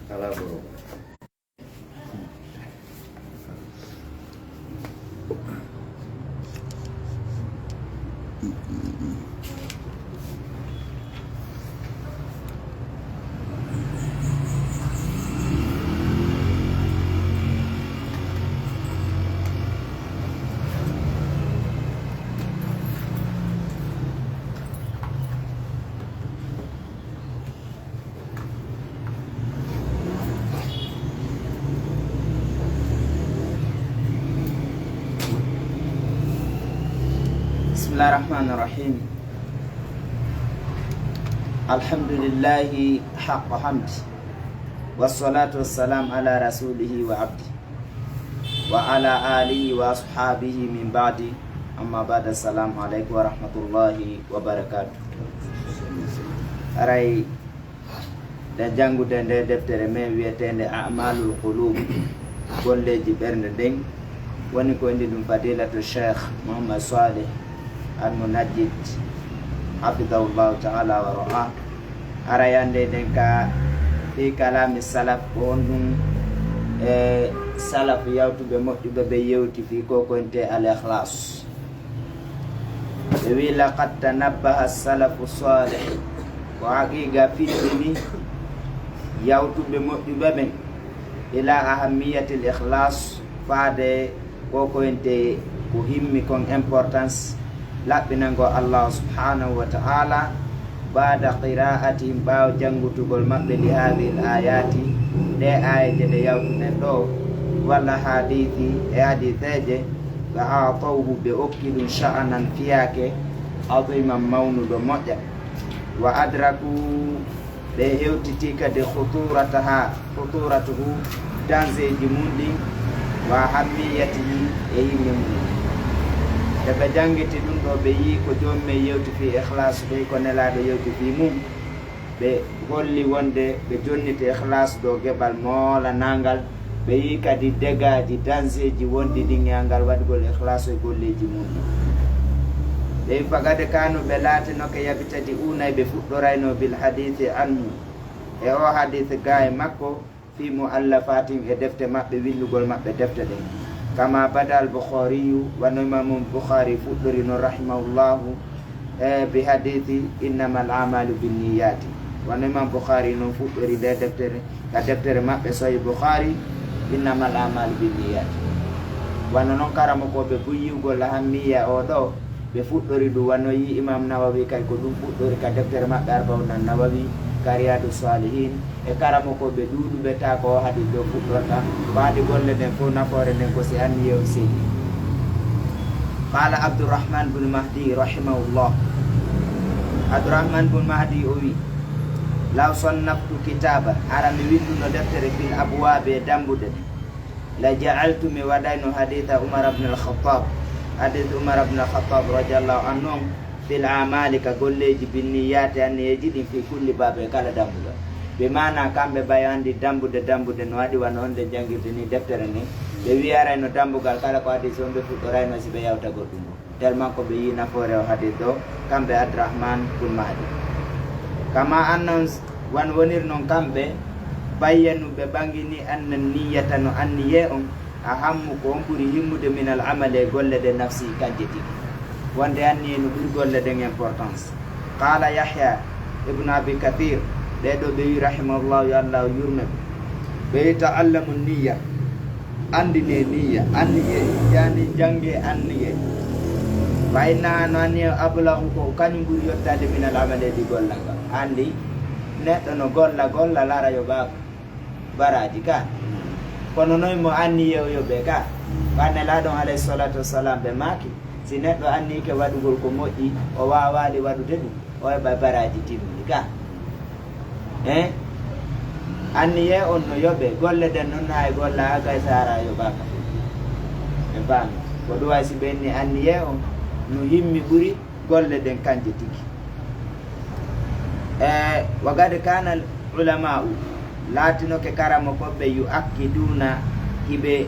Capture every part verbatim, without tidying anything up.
Ala boro. بسم الله الرحمن الرحيم. الحمد لله حق حمد، والصلاة والسلام على رسوله وعبده، وعلى آله وأصحابه من بعد. أما بعد، السلام عليكم ورحمة الله وبركاته. Aray, nde janngude nde deftere men wiyeteende A'malul Qulub, golleeji ɓernde nden, woni ko indi ɗum Fadilatu Cheikh Mouhammad Salih Al Munajjid, hafidahullahu ta'ala wa ra'a. Aray, annde ɗen ka fi kalami salaf, ko honɗum e salaf yawtuɓe moƴƴuɓe ɓe yewti fi ko konte al ikhlas. Ɓe wi, "Laqad tanabbaha salafu salih." Ko haqiqa fillini yawtuɓe moƴƴuɓe ɓen ila ahammiyatil ikhlas, faade ko ko ente ko himmi kon importance laɓɓinango Allah subhanahu wa ta'ala, ba'da qira'atihim, ɓaawo janngutugol maɓɓe, li hadhihi l ayati, ɗe aayeeje ɗe yawtuɗen ɗo, walla hadithi, e haditheeje, fa a'tawhu, ɓe okki ɗum, sha'anan, fiyaake, adhiman, mawnuɗo, moƴƴa. Wa adraku, ɓe hewtiti kadi, khuturataha, khuturatuhu, danseeji mum ɗin, wa ahammiyatihi, e yimɓe mum ɗin. Nde ɓe janngiti ɗum ɗo, ɓe yii ko joomum en yewti fii ikhlas, ɓe yii ko Nelaaɗo yewti fii mum, ɓe holli wonde ɓe jonniti ikhlas ɗo geɓal moolanaangal. Ɓe yii kadi degaaji, danseeji wonɗi ɗin e angal waɗugol ikhlas e golleeji mum ɗin. Ɓe yii faqad kanu, ɓe laatinoke, yabtadi'una, ɓe fuɗɗorayno, bil hadithi anhu, e o hadith gaa e makko, fi mu'allafatihim, e defte maɓɓe, winndugol maɓɓe defte ɗen. Kama bada al Bukhariyu, wano Imaamu Bukhari fuɗɗori non, rahimahullahu, e bi hadithi innamal a'malu binniyati. Wano Imam Bukhari non fuɗɗori nde deftere, ka deftere maɓɓe Sahih Bukhari, innamal a'malu binniyati. Wano non karamokooɓe buy yi'ugol ahammiya o ɗo, ɓe fuɗɗori ɗum, wano yi Imam Nawawi kay ko ɗum fuɗɗori ka deftere maɓɓe Arba'una Nawawi, ka Riyadu Salihin, e karamokooɓe ɗuuɗuɓe ta ko o hadith ɗo fuɗɗorta, faade golle ɗen fof nafoore nden ko si anniye on selli. Qala Abdurrahman bun Mahdi rahimahullah. Abdurrahman bun Mahdi o wi, "Law sannaftu kitaba, hara mi winduno deftere, fil abwabi, e dambuɗe ɗen, la ja'altu, mi waɗayno, haditha Umar ibn al-Khattab, hadith Umar ibn al-Khattab radiyallahu anhu on, fil amali, ka golleeji, binniyati, anniyeeji ɗin, fi kulli babi, e kala dambugal." Bi maana kamɓe ɓay anndi dambude dambude no waɗi wano on ɗe janngirde ni deftere nden, ɓe wi'arayno dambugal kala ko hadith on ɓe fuɗɗorayno si ɓe yawta goɗɗum on. Tellement ko ɓe yii nafoore o hadith ɗo, kamɓe Abdurrahman bun Mahdi. Kama annan, wan wonir non kamɓe, bayyanu, ɓe ɓangini, anna niyata, no anniye on, ahammu, ko on ɓuri himmude, minal amali, e golle ɗen, nafsi, kanje tigi. Wonde anniye no ɓuri golle ɗen importance. Qala Yahya ibn Abi Kathir, ɓee ɗo ɓe wi, rahimahullahu, yo Allah yurme ɓe, ɓe wi, "Ta'allamu niyya." Anndine niyya, anniye, yani jannge anniye. Fa innaha, no anniye, ablaghu, ko kañum ɓuri yottaade, minal amali, e ɗi gollal ngal. Anndi neɗɗo no golla, golla, lara yoɓaaka baraaji ka. Kono noy mo anniye o yoɓe ka? Ko Nelaaɗo on, alayhi salatu wassalam, ɓe maaki, si neɗɗo anniyike waɗugol ko moƴƴi, o waawaali waɗude ɗum, o heɓa baraaji timmuɗi ka. Eh? Anniye on no yoɓe, golle ɗen non, na e golla, a gay sara yoɓaaka. En paami. Ko ɗum wayi si ɓe inni anniye on no himmi ɓuri golle ɗen kanje tigi. E, wa qad kana al ulama'u, laatinoke karamokooɓe, yu'akkiduna, hiɓe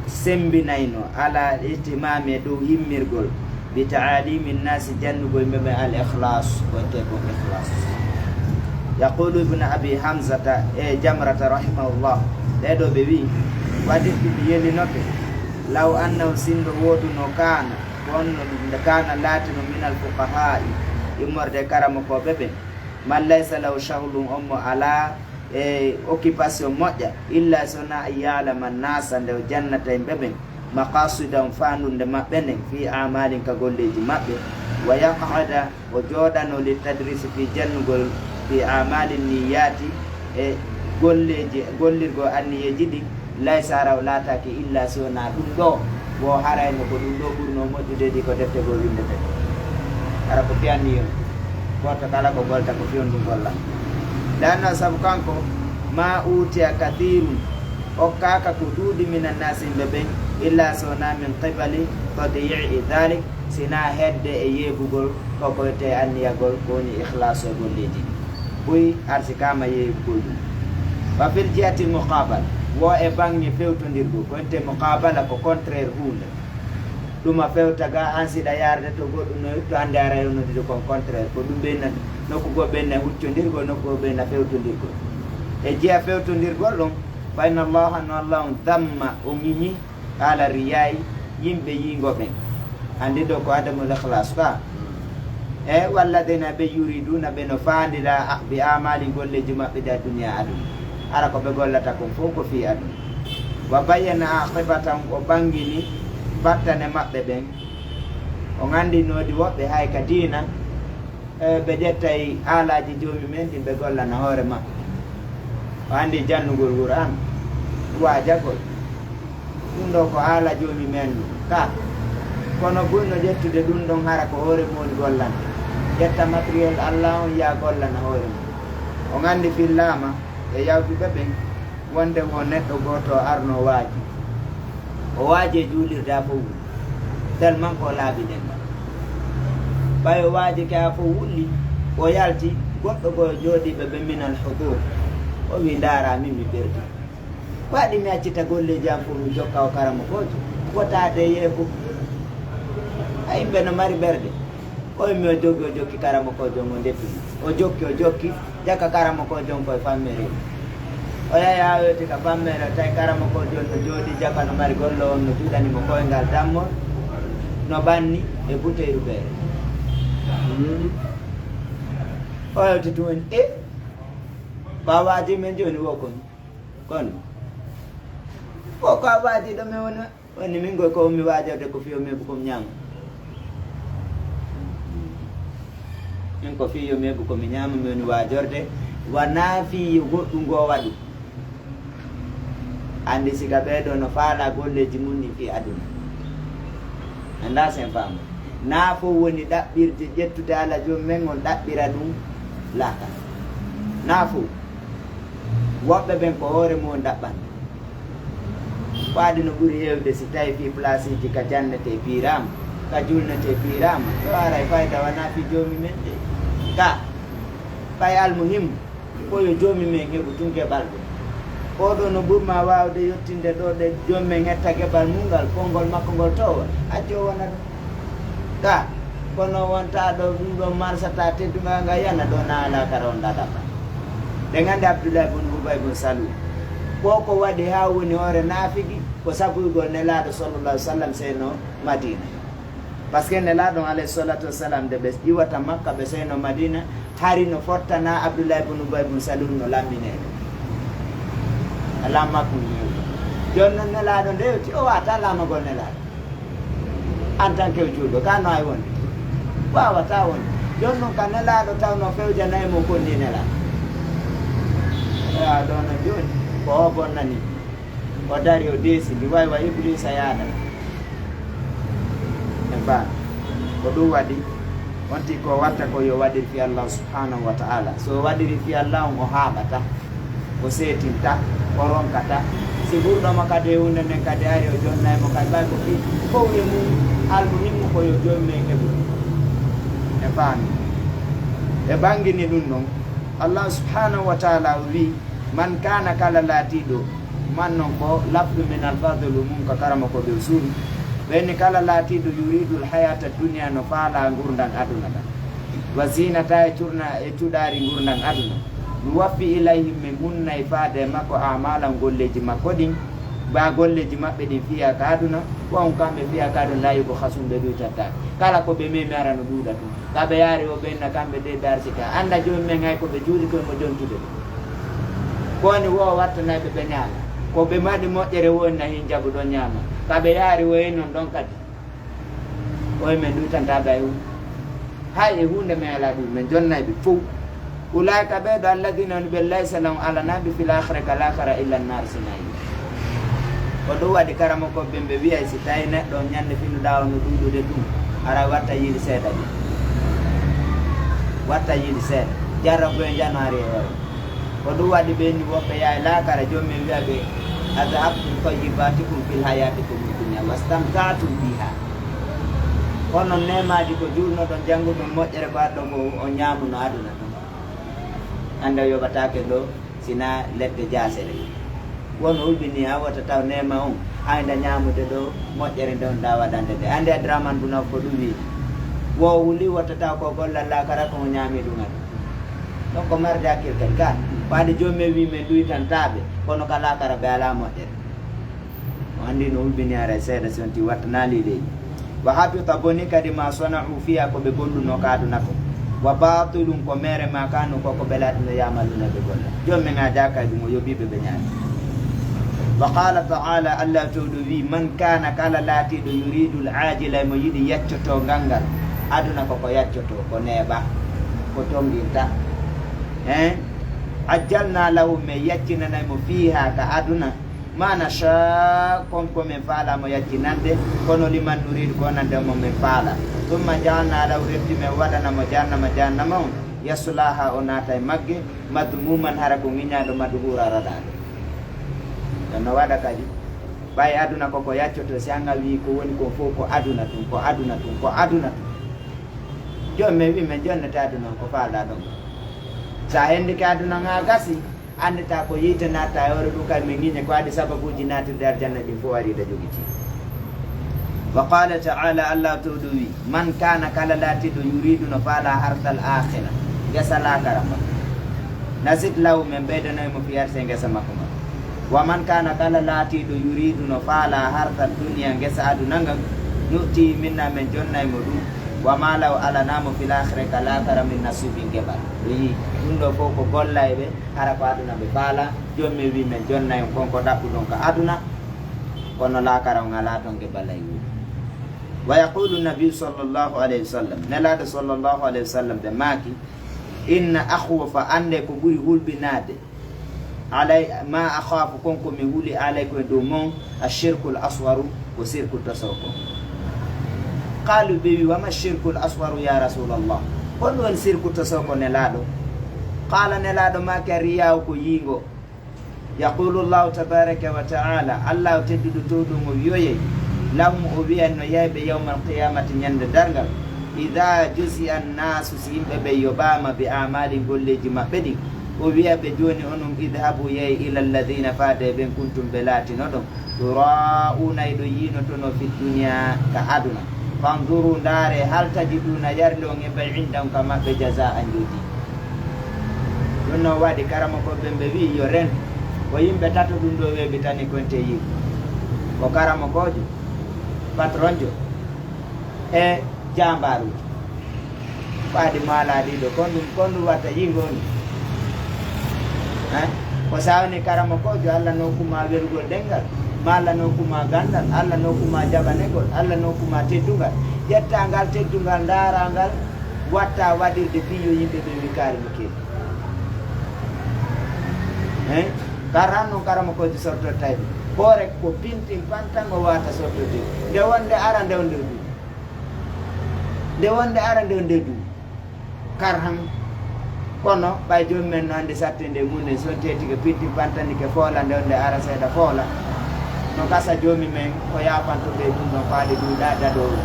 sembinayno, ala ihtimami, e dow himmirgol, bi ta'alimi nnasi, jannugol yimɓe ɓen al ikhlas, ko wiyetee kon ikhlas. Yaqulu ibnu Abi Hamzata e Jamrata rahimahullah, ɓee ɗoo ɓe wi'i, waɗirki mi yelinoke, law annahu, sinndo wooduno, kaana, ko honno nde kaana laatino, minal fuqahaa'i, immorde e karamokooɓe ɓen, man laysa lahu shaghlun, on mo alaa e occupation moƴƴa, illa so wonaa an ya'lama naasa, nde o jannata yimɓe ɓen, maqasidahum, faandunde maɓɓe nden, fi a'maalihim, ka golleeji maɓɓe, wa yaq'ada, o jooɗano, li tadrisi, fii jannugol, fii a'maali niyyaati, e golleeji, gollirgol anniyeeji ɗin, laysa, hara o laataaki, illa si wonaa ɗum ɗoo, wo harayno ko ɗum ɗoo ɓurnoo moƴƴude ɗi ko defte goo winndetee. Hara ko fii anniya, gooto kala ko golta ko fii on ɗum golla. Lanno sabu kanko, ma utiya kathirun, okkaaka ko ɗuuɗi, minan naasi, yimɓe ɓen, illa si wonaa min qibali tadyi'i dhalik, si wonaa hedde e yeebugol ko ko wiyetee anniyagol, ko woni ikhlaasu e golleeji ɗin. Buy arsikaama yeebugol ɗum. Wa fil jihatil muqabala, wo e baŋŋe fewtondirgol, ko wiyetee muqabala ko contraire huunde. Ɗum a fewta ga, an siɗa yaarde to goɗɗum no, to hannde ara yonnude kon contraire, ko ɗum ɓeyna, nokku goo ɓeyna huccondirgol, nokku goo ɓeyna fewtondirgol. E jiha fewtondirgol ɗum, fa inna Allaha, no Allah on, damma, o ŋiñi, ala riyaa'i, yimɓe yiingo ɓen. Anndi ɗoo ko adamul ikhlaas ka. E walladina, ɓe yuriduna, ɓe no faandira, a-, bi amali, golleeji maɓɓe ɗi, ad duniya, aduna. Hara ko ɓe gollata kon fow ko fii aduna. Wa bayyana aqibatahum, o ɓanngini battane maɓɓe ɓen. O anndinoo ɗi woɓɓe hay ka diina, e, ɓe ƴettay aalaaji Joomi men ɗin ɓe gollana hoore maɓɓe. O anndi jannugol Qur'aan, waajagol. Ɗum ɗoo ko haala Joomi men ka. Kono buy no ƴettude ɗum ɗon hara ko hoore mum woni gollande. Ƴetta matériel Allah on yaa gollana hoore mum. O anndi fillaama e yawtuɓe ɓen wonde wo neɗɗo gooto arno waaji. O waaji e juulirde haa fof wuli. Tellement ko o laaɓi ɗen ɗon. Ɓay o waajike haa fof wuli, o yalti, goɗɗo goo jooɗiiɓe ɓe minal hudur. O wi'i, "Ndaaraa min, mi perdi." Ko waɗi mi accita golleeji am fof mi jokka o karamokoojo? Wotaade yeeku. A yimɓe no mari ɓerɗe. O immi o jokki, o jokki karamokoojo on, o ndefi. O jokki, o jokki, jaka karamokoojo on koye fammere. O yahi haa weeti ka fammere, o tawi karamokoojo on no jooɗii, jaka no mari golle on, no juɗani mo koyngal dammol, no ɓanni e buteyru beere. Hmm. O yewti tun, "E, ko a waajii min jooni wo kon?" Kono ko, ko a waajii ɗo mi woni, woni min koy ko mi waajorde ko fii yo mi heɓu ko mi ñaama. Min ko fii yo mi heɓu ko mi ñaama, mi woni waajorde, wanaa fii yo goɗɗum goo waɗu. Anndi siga ɓee ɗoo no faalaa golleeji mum ɗin fii aduna. Anndaa sen faamu. Naa fof woni ɗaɓɓirde, ƴettude haala joom men on ɗaɓɓira ɗum laakara. Naa fof. Woɓɓe ɓen ko hoore mum on ɗaɓɓanta. Ko adii no ɓuri heewde si tawi fii plaasiiji ka jannetee piiraama, ka julnetee piiraama, ɗo aray fayda wanaa fii Joomi men de. Ka, ɓay almuhimmu, ko yo Joomi men heɓu tun geɓal ɗum. Oo ɗoo no ɓurmaa waawde yottinde ɗoo ɗe Joomi men hetta geɓal mum ngal, konngol makko ngol toowa, accu o wona ɗum. Ka, kono wontaa ɗo ɗum ɗon marsata teddungal ngal yana ɗo na alaa kara on ɗaɗaɓa. Ɗen anndi Abdullahi bun Ubay bun Salul. Ko ko waɗi haa woni hoore naafigi, ko sabuyugol Nelaaɗo sallallahu alaihi wasallam seyno Madina. Parce que Nelaaɗo on alayhi salatu wassalam nde ɓe iwata Makka ɓe seyno Madina, hari no fottana Abdullahi bun Ubay bun Salul no lamminee. Alaa makko. Jooni non Nelaaɗo nde yewti, o waata lamagol Nelaaɗo. En tant que juulɗo, ka no ay wonde? Waawataa wonde. Jooni non ka Nelaaɗo taw no fewjanay mo konni Nelaaɗo. Nelaaɗo no jooni, ko o bonnani. O dari, o deesi, mi wawi wa Ibliisa yaada. E ba, ko ɗum waɗi, on tigi ko watta ko yo waɗir fi Allah subhanahu wa ta'ala. So o waɗiri fi Allah on, o haaɓata. O seetinta, o ronkata. Si ɓurɗo mo kadi e huunde nden kadi ari, o jonnay mo kadi, ɓay ko fii fow e mum, almuhimmu ko yo joomum en heɓu. E faami. E ɓangini ɗum ɗon, Allah subhanahu wa ta'ala o wi'i, "Man kana," kala laatiiɗo, "man" non ko lafdu min alfadul umum ka karamokooɓe usul. Ɓen ni kala laatiiɗo "yuridul hayata dunya," no faala ngurndan aduna ɗan. "Wa zinata," e curna, e cuɗaari ngurndan aduna. Nuwaffi ilayhim, min hunnay faade e makko, amalan, golleeji makko ɗin, ba golleeji maɓɓe ɗin fiya ka aduna, wa hum, kamɓe, fiha khalidun, ɓe ɗuytantaake. Kala ko ɓe memi ara no ɗuuɗa tun. Ka ɓe yaari o ɓe inna kamɓe de ɓe arsike. Annda jooni men hay ko ɓe juuɗi ko e mo jontude. Ko woni wo wattanay ɓe ɓe ñaama. Ko ɓe maɗi moƴƴere wo inna hin jaɓu ɗon ñaama. Ka ɓe yaari wo e non ɗon kadi. O e men ɗuytanta ɓe hay huunde. Hay e huunde men alaa ɗum, men jonnay ɓe fow. Ulaa'ika ɓee ɗo, alladina woni ɓe, laysa lahum, alanaa ɓe, fil akhirati, ka laakara, illa annar, sina yiite. Ko ɗum waɗi karamokooɓe ɓen ɓe wi'ay si tawi neɗɗo on ñande finuɗaa on no ɗuuɗude ɗum, hara watta yiili seeɗa ɗum. Watta yiili seeɗa. Jarraboye jano ari e hoore. Ko ɗum waɗi ɓe ni woɓɓe yahay laakara, joom men wi'a ɓe, adhabtum tayyibatikum fil hayatikum dunya wastamta'tum biha. Kono neemaaji ko juulnoɗon, jannguɗon moƴƴere ko adɗon ko on ñaamuno aduna ɗum. Annde o yoɓataake ɗo, sina ledde jaasere. Won o hulɓini, a wota taw neema on, a inda ñaamude ɗo moƴƴere nde on da waɗande nde. Annde Abdurahman bun Awf ko ɗum wi'i. Wo o huli wota taw ko gollal laakara ko o ñaami ɗum aduna. Donc ko marde hakkil kadi ka. Ko adi joom men wi men ɗuytantaaɓe, kono ka laakara ɓe alaa moƴƴere. O anndi no hulɓini haray seeɗa si on ti wattanaali leydi. Wa habita, boni kadi, ma sana'u fiha, ko ɓe golluno ka aduna ko. Wa batilun, ko meere ma kanu, ko ko ɓe laatino ya'maluna ɓe golla. Joom men a jaakay ɗum, o yoɓiiɓe ɓe ñaami. Wa qala ta'ala, Allah towɗo wi, man kana, kala laatiiɗo, yuridul ajila, mo yiɗi yaccoto ngal ngal. Aduna ko ko yaccoto, ko neeɓa, ko tonginta. Hein? Ajjalna lahu, men yaccinanay mo fiha ka aduna. Ma nasha, kon ko men faala mo yaccinande, kono liman nurid ko wonande mo men faala. Summa ja'alna lahu, refti men waɗana mo jahannama, jahannama on, yaslaha o naata e magge, madhmuman hara ko ŋiñaaɗo, madhura raɗaaɗo. Ɗon no waɗa kadi, ɓay aduna ko ko yaccoto, si an a wii ko woni kon fof ko aduna tun, ko aduna tun, ko aduna tun. Jooni men wi men jonnete aduna on ko faalɗaa ɗon. Sa hendike aduna on a gasi, Anndata ko yiite natta e hoore ɗum kadi min ŋiñe ko adi sababuuji naatirde aljanna ɗin fof ari da jogitii. Wa qala ta'ala, Allah towɗo wi, man kana kala laatiiɗo yuridu no faala hartal akhira, ngesa laakara makko. Nazid lahu, men ɓeydanay mo fi harse ngesa makko makko. Wa man kana kala laatiiɗo yuridu no faala hartal duniya ngesa aduna ngan, nu'ti minna men jonnay mo ɗum. Wa ma lahu alana mo fil akhira ka laakara min nasibin geɓal. O yi ɗum ɗo fof ko gollay ɓe. Hara ko aduna ɓe faala, joom men wi men jonnay on kon ko ɗaɓɓuɗon ka aduna, kono laakara on alaa ton ke balay wuro. Wa yaqulu nabiyu sallallahu alayhi wa sallam, nelaaɗo sallallahu alayhi wa sallam ɓe maaki, inna akhwafa, annde ko ɓuri hulɓinaade, alay ma akhafu, kon ko mi huli alaykum e dow mon, ashirkul aswaru, ko sirku tosooko. Qalu, ɓe wi, wa ma shirkul aswaru ya rasulallah? Honɗum woni sirku tosooko nelaaɗo? Qala, nelaaɗo maaki, arriyaa'u, ko yiingo. Yaqulu llahu tabaraka wa ta'ala, Allah tedduɗo towɗum o wiyoyay, lahum, o wiyan no yayɓe yawmal qiyamati ñande darngal, ida juzi'a annaasu, si yimɓe ɓe yoɓaama bi a'mali golleeji maɓɓe ɗin, o wiya ɓe jooni onon idhabu yay ila alladhina faade ɓen kuntum ɓe laatinoɗon. Tura'una, eɗo yiinotonoo fi dunya, ka aduna. Fanzuru, ndaare, hal tajiduna, yarli on heɓay indan ka maɓɓe jaza'an jooɗi. Ɗum noon waɗi karamokooɓe ɓe mbi yo rentu. Ko yimɓe tato ɗum ɗo weeɓitani konte yiɗi. Ko karamokoojo, patronjo, e jaambaaruujo. Faadi maalaaɗi ɗo, kon ɗum, kon ɗum watta yii ngooni. Eh? Ko sawni karamokoojo, Allah nokkuma welugol ɗenngal, ma Allah nokkuma ganndal, Allah nokkuma jaɓanegol, Allah nokkuma teddungal. Ƴetta ngal teddungal, ndaara ngal, watta waɗirde fii yo yimɓe ɓe wikaari no keewi. Eh? Kar han noon karamokoojo sortottay ɗum. Hoore ko pintin pantan o wata sortode. Nde wonde ara nde wonde ɗum. Nde wonde ara nde nde du. Kar han. Kono ɓay joom men no anndi sattinde mum nden, so on teetike pitti pantani ke foola nde nde ara seeɗa foola. No kasa joomi men ko yaafanto ɓe ɗum ɗon faade ɗum ɗa dadowol.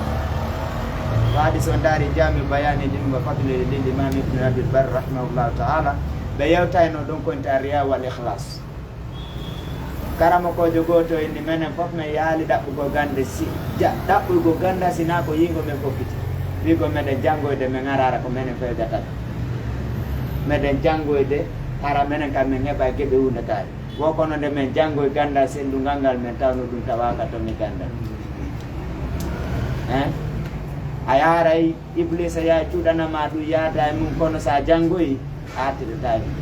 Faade so ndaari jaami bayaani ɗum wa fadlil lil imam ibn Abdul Barr rahimahullahu ta'ala. Ɓe yewtayno ɗon ko inta riya wal ikhlas. Karamokoojo gooto inni, menen fof men yaali ɗaɓɓugo gannde si, ja-, ɗaɓɓugo ganndal si naa ko yiingo men fokkiti. Wiigo meɗen janngoyde, men araara ko menen fewjata. Meɗen janngoyde, Hara menen kam men heɓa geɓe hunde kaari. Wo kono nde men janngoy ganndal senndungal ngal, men tawno ɗum tawaaka to mi ganndal. Hein? A yaaray Iblisa ya cuɗanama ɗum yaada e mum, kono sa janngoyi, a artirata e mum.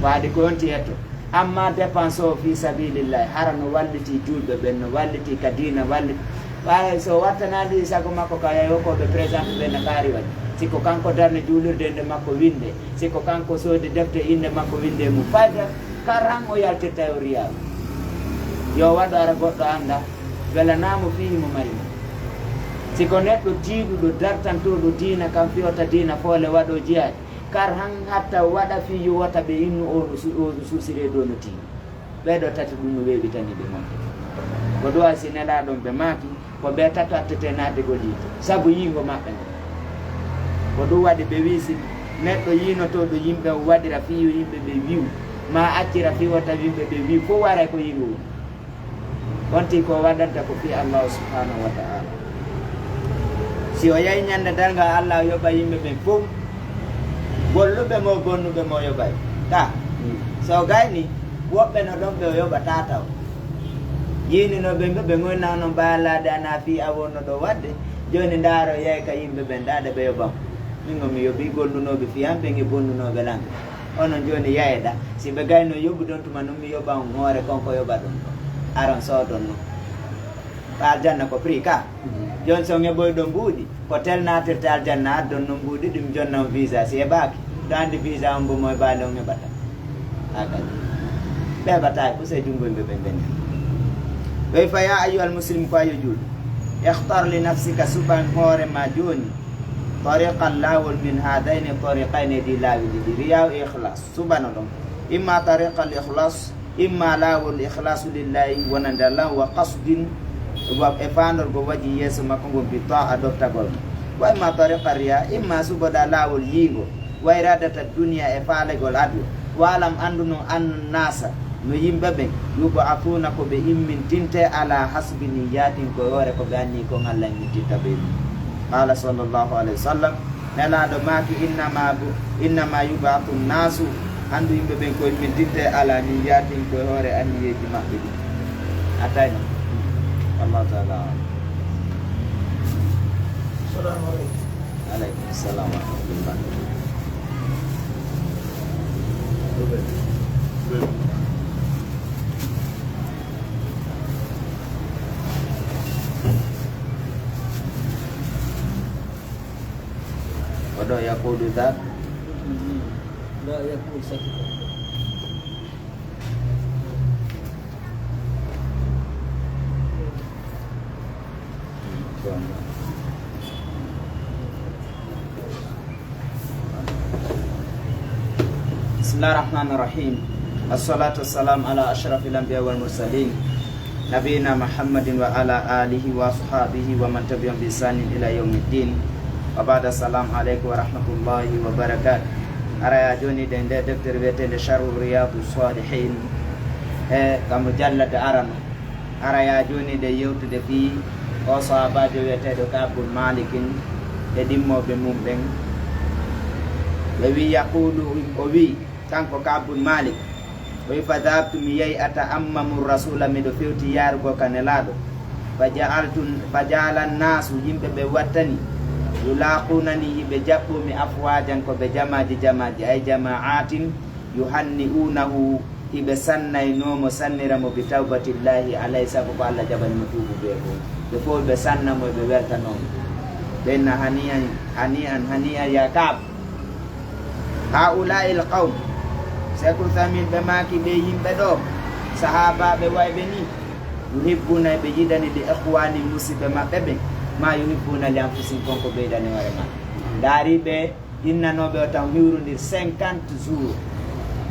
Waadi ko yonti hetto. Amma dépense o fi sabilillahi, hara no walliti julɓe ɓen, no walliti ka diina, walliti. Ɓay so wattanaali sago makko ka yahi hokko ɓe présente ɓe no kaari waɗi. Si ko kanko darni juulirde innde makko winnde, si ko kanko soodi defte innde makko winnde e mum fayda, kar han o yaltirta o riya. Yo waɗo ara goɗɗo annda, welanaamo fii himo mari mo. Si ko neɗɗo tiiɗuɗo, dartantooɗo diina, kam fiyota diina foole waɗo jihaadi, kar han hatta waɗa fii yo wata ɓe innu o no su-, o no suusiree dow no tiiɗi. Ɓee ɗoo tati ɗum no weeɓitani ɓe mon. Ko ɗum waɗi si Nelaaɗo on ɓe maaki, ko ɓe tato attete naatde ko yiite, sabu yiingo maɓɓe ngo. Ko ɗum waɗi ɓe wi'i si neɗɗo yiinotooɗo yimɓe o waɗira fii yo yimɓe ɓe wi'u, maa accira fii wota yimɓe ɓe wi'u, fof waray ko yiingo woni. On tigi ko waɗanta ko fii Allaahu subhaanahu wa ta'aala. Si o yahi ñande darngal, Alla yoɓa yimɓe ɓen fof, golluɓe mo, bonnuɓe mo yoɓay. Ka, so o gayni, woɓɓe no ɗon ɓe o yoɓataa taw. Yiinino ɓe, ɓe ɓe ŋoyna onon ɓaalaade ana fii a wonno ɗo waɗde. Jooni ndaaro, yahi ka yimɓe ɓen, ɗaade ɓe yoɓan. Min o mi yoɓi gollunooɓe fii an ɓen e bonnunooɓe lan. Onon jooni yaheɗa. Si ɓe gayno yoɓude on tuma non, mi yoɓa on hoore kon ko yoɓa ɗon ɗon. Aron soodon non. Ka aljanna ko prix ka. Jooni so on heɓoyɗo mbuuɗi, ko tel naatirte aljanna, addon non mbuuɗi ɗum jonna on visa. Si heɓaaki, ɗo anndi visa on mbo mo heɓaali on heɓata. Haa kadi. Ɓe heɓataa ko sey junngo yimɓe ɓe ndenndi. Ɓe fa ya ayyuhal muslim ko ayo juulɗo. Ikhtar li nafsika, suɓan hoore ma jooni. Tariqan laawol min haadayni tariqayni ɗi laawi ɗiɗi. Riyaa e ikhlas. Suɓano ɗon. Imma tariqal ikhlas, imma laawol ikhlasu lillahi wonande Allah wa qasdin wa e faandorgo waji yeeso makko ngon bi ta'a doftagol mo. Wa imma tariqal riya, imma suɓoɗa laawol yiingo, wa iradata duniya e faalegol aduna. Wa alam anndu non anna nasa, no yimɓe ɓen, yub'athuna ko ɓe immintinte ala hasbi niyyatin ko e hoore ko ɓe anni kon Allah immintinta ɓe ɗum. Qala sallallahu alayhi wa sallam, Nelaaɗo maaki, innama bu-, innama yub'athu nnasu, anndu yimɓe ɓen ko immintinte ala niyyatin ko e hoore anniyeeji maɓɓe ɗin. A tawno. Wallahu ta'ala a'lam. Assalamu alaikum. Alaikum salam wa rahmatullah. Oɗo yaqulu dhak. La yaqulu sakit. بسم الله الرحمن الرحيم. الصلاة والسلام على أشرف الأنبياء والمرسلين. Nabiyina Muhammadin wa ala alihi wa ashabihi wa man tabi'ahum bi ihsanin ila yawmiddin. Wa ba'da, assalamu alaikum wa rahmatullahi wa barakatuh. Ara ya jooni ɗen nde deftere wi'eteende Sharhu Riyadu Salihin. E kam jallata arano. Ara ya jooni ɗe yewtude fii o sahaabaajo wi'eteeɗo Ka'b bun Malikin e ɗimmooɓe mum ɓen. Ɓe wi'i, yaqulu, o wi'i, kanko Ka'b bun Malik, o wi'i, fa dhahabtu, mi yahi, ata'ammamu rasula, miɗo fewti yaarugol ka Nelaaɗo. Fa ja'altu, fa ja'ala nnaasu, yimɓe ɓe wattani, yulaqunani, hiɓe jaɓɓumi, afwajan, ko ɓe jamaaji jamaaji, ay jama'atin, yuhanni'unahu, hiɓe sannaynoo mo, sannira mo, bi tawbatillahi alayhi, sabu ko Allah jaɓani mo tuubu bee fof. Ɓe fof ɓe sanna mo, ɓe weltanoo mo. Ɓe na hani'an, hani'an, hani'an, ya Ka'b. Ha'ula'il qawm, Seeku Usaymin ɓe maaki ɓe yimɓe ɗo, sahaabaaɓe wayɓe ni, yuhibbuna, ɓe yiɗani li ikhwani, musiɓɓe maɓɓe ɓen, ma yuhibbuna li anfusihim, kon ko ɓe yiɗani hoore maɓɓe. Ndaari ɓe innanooɓe o tan hiwrondir cinquante jours,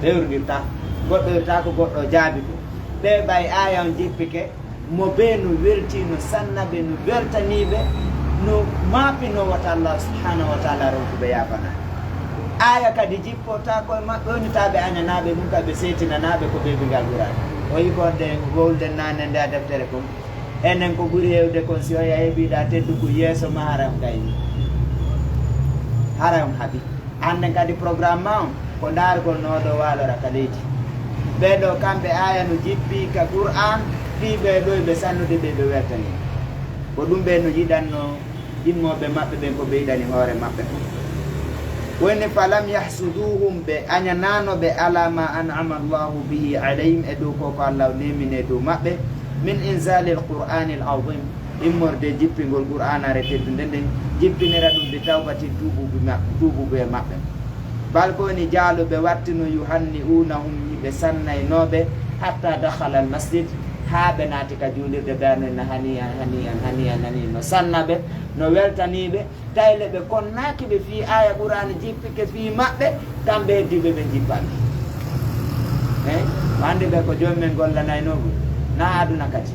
ɓe hiwrondirta, goɗɗo hiwrata ko goɗɗo jaabi ko. Ɓe ɓay aaya on jippike, mo bee no weltii, no sanna ɓe, no weltanii ɓe, no maaɓɓinoo wata Allah subhanahu wa ta'ala ronku ɓe yaafana. Aaya kadi jippota koye maɓɓe, woni taa ɓe añanaaɓe ɗum, ka ɓe seetinanaaɓe ko ɓe bingal ɓuraani. O yi ko nden wowlden naane nde a deftere kon. Enen ko ɓuri heewde kon, si oya heɓiɗa teddugu yeeso ma, haray on gayni. Haray on haɓi. Annden kadi programme ma on, Ko ndaargol no ɗo waalora ka leydi. Ɓee ɗoo kamɓe aaya no jippi ka Qur'aan fii ɓee ɗoo ɓe sannude ɓe ɓe weltanii. Ko ɗum ɓe no yiɗannoo ɗimmooɓe maɓɓe ɓen ko ɓe yiɗani hoore maɓɓe kon. Woni falam yahsuduhum, ɓe añanaano ɓe ala ma an'ama Allahu bihi alayhim, e dow ko ko Allah neemini e dow maɓɓe, min inzalil Qur'anil azim, immorde jippingol Qur'aanaare teddunde nden, jippinira ɗum bi tawbatin tuubuɓe ma-, tuubuɓe e maɓɓe. Bal ko woni jaaluɓe wattino yuhanni'unahum, hiɓe sannaynooɓe, hatta dakhala al masjid, haa ɓe naati ka juulirde, ɓe ano na haniyan, haniyan, haniyan, haniyan, no sanna ɓe, no weltanii ɓe, tawi le ɓe konnaaki ɓe fii aaya Qur'aana jippike fii maɓɓe, kamɓe heddiiɓe ɓe jippaaki. Eh? Hannde ɓe ko jooni men gollanaynoo ɗum, na aduna kadi.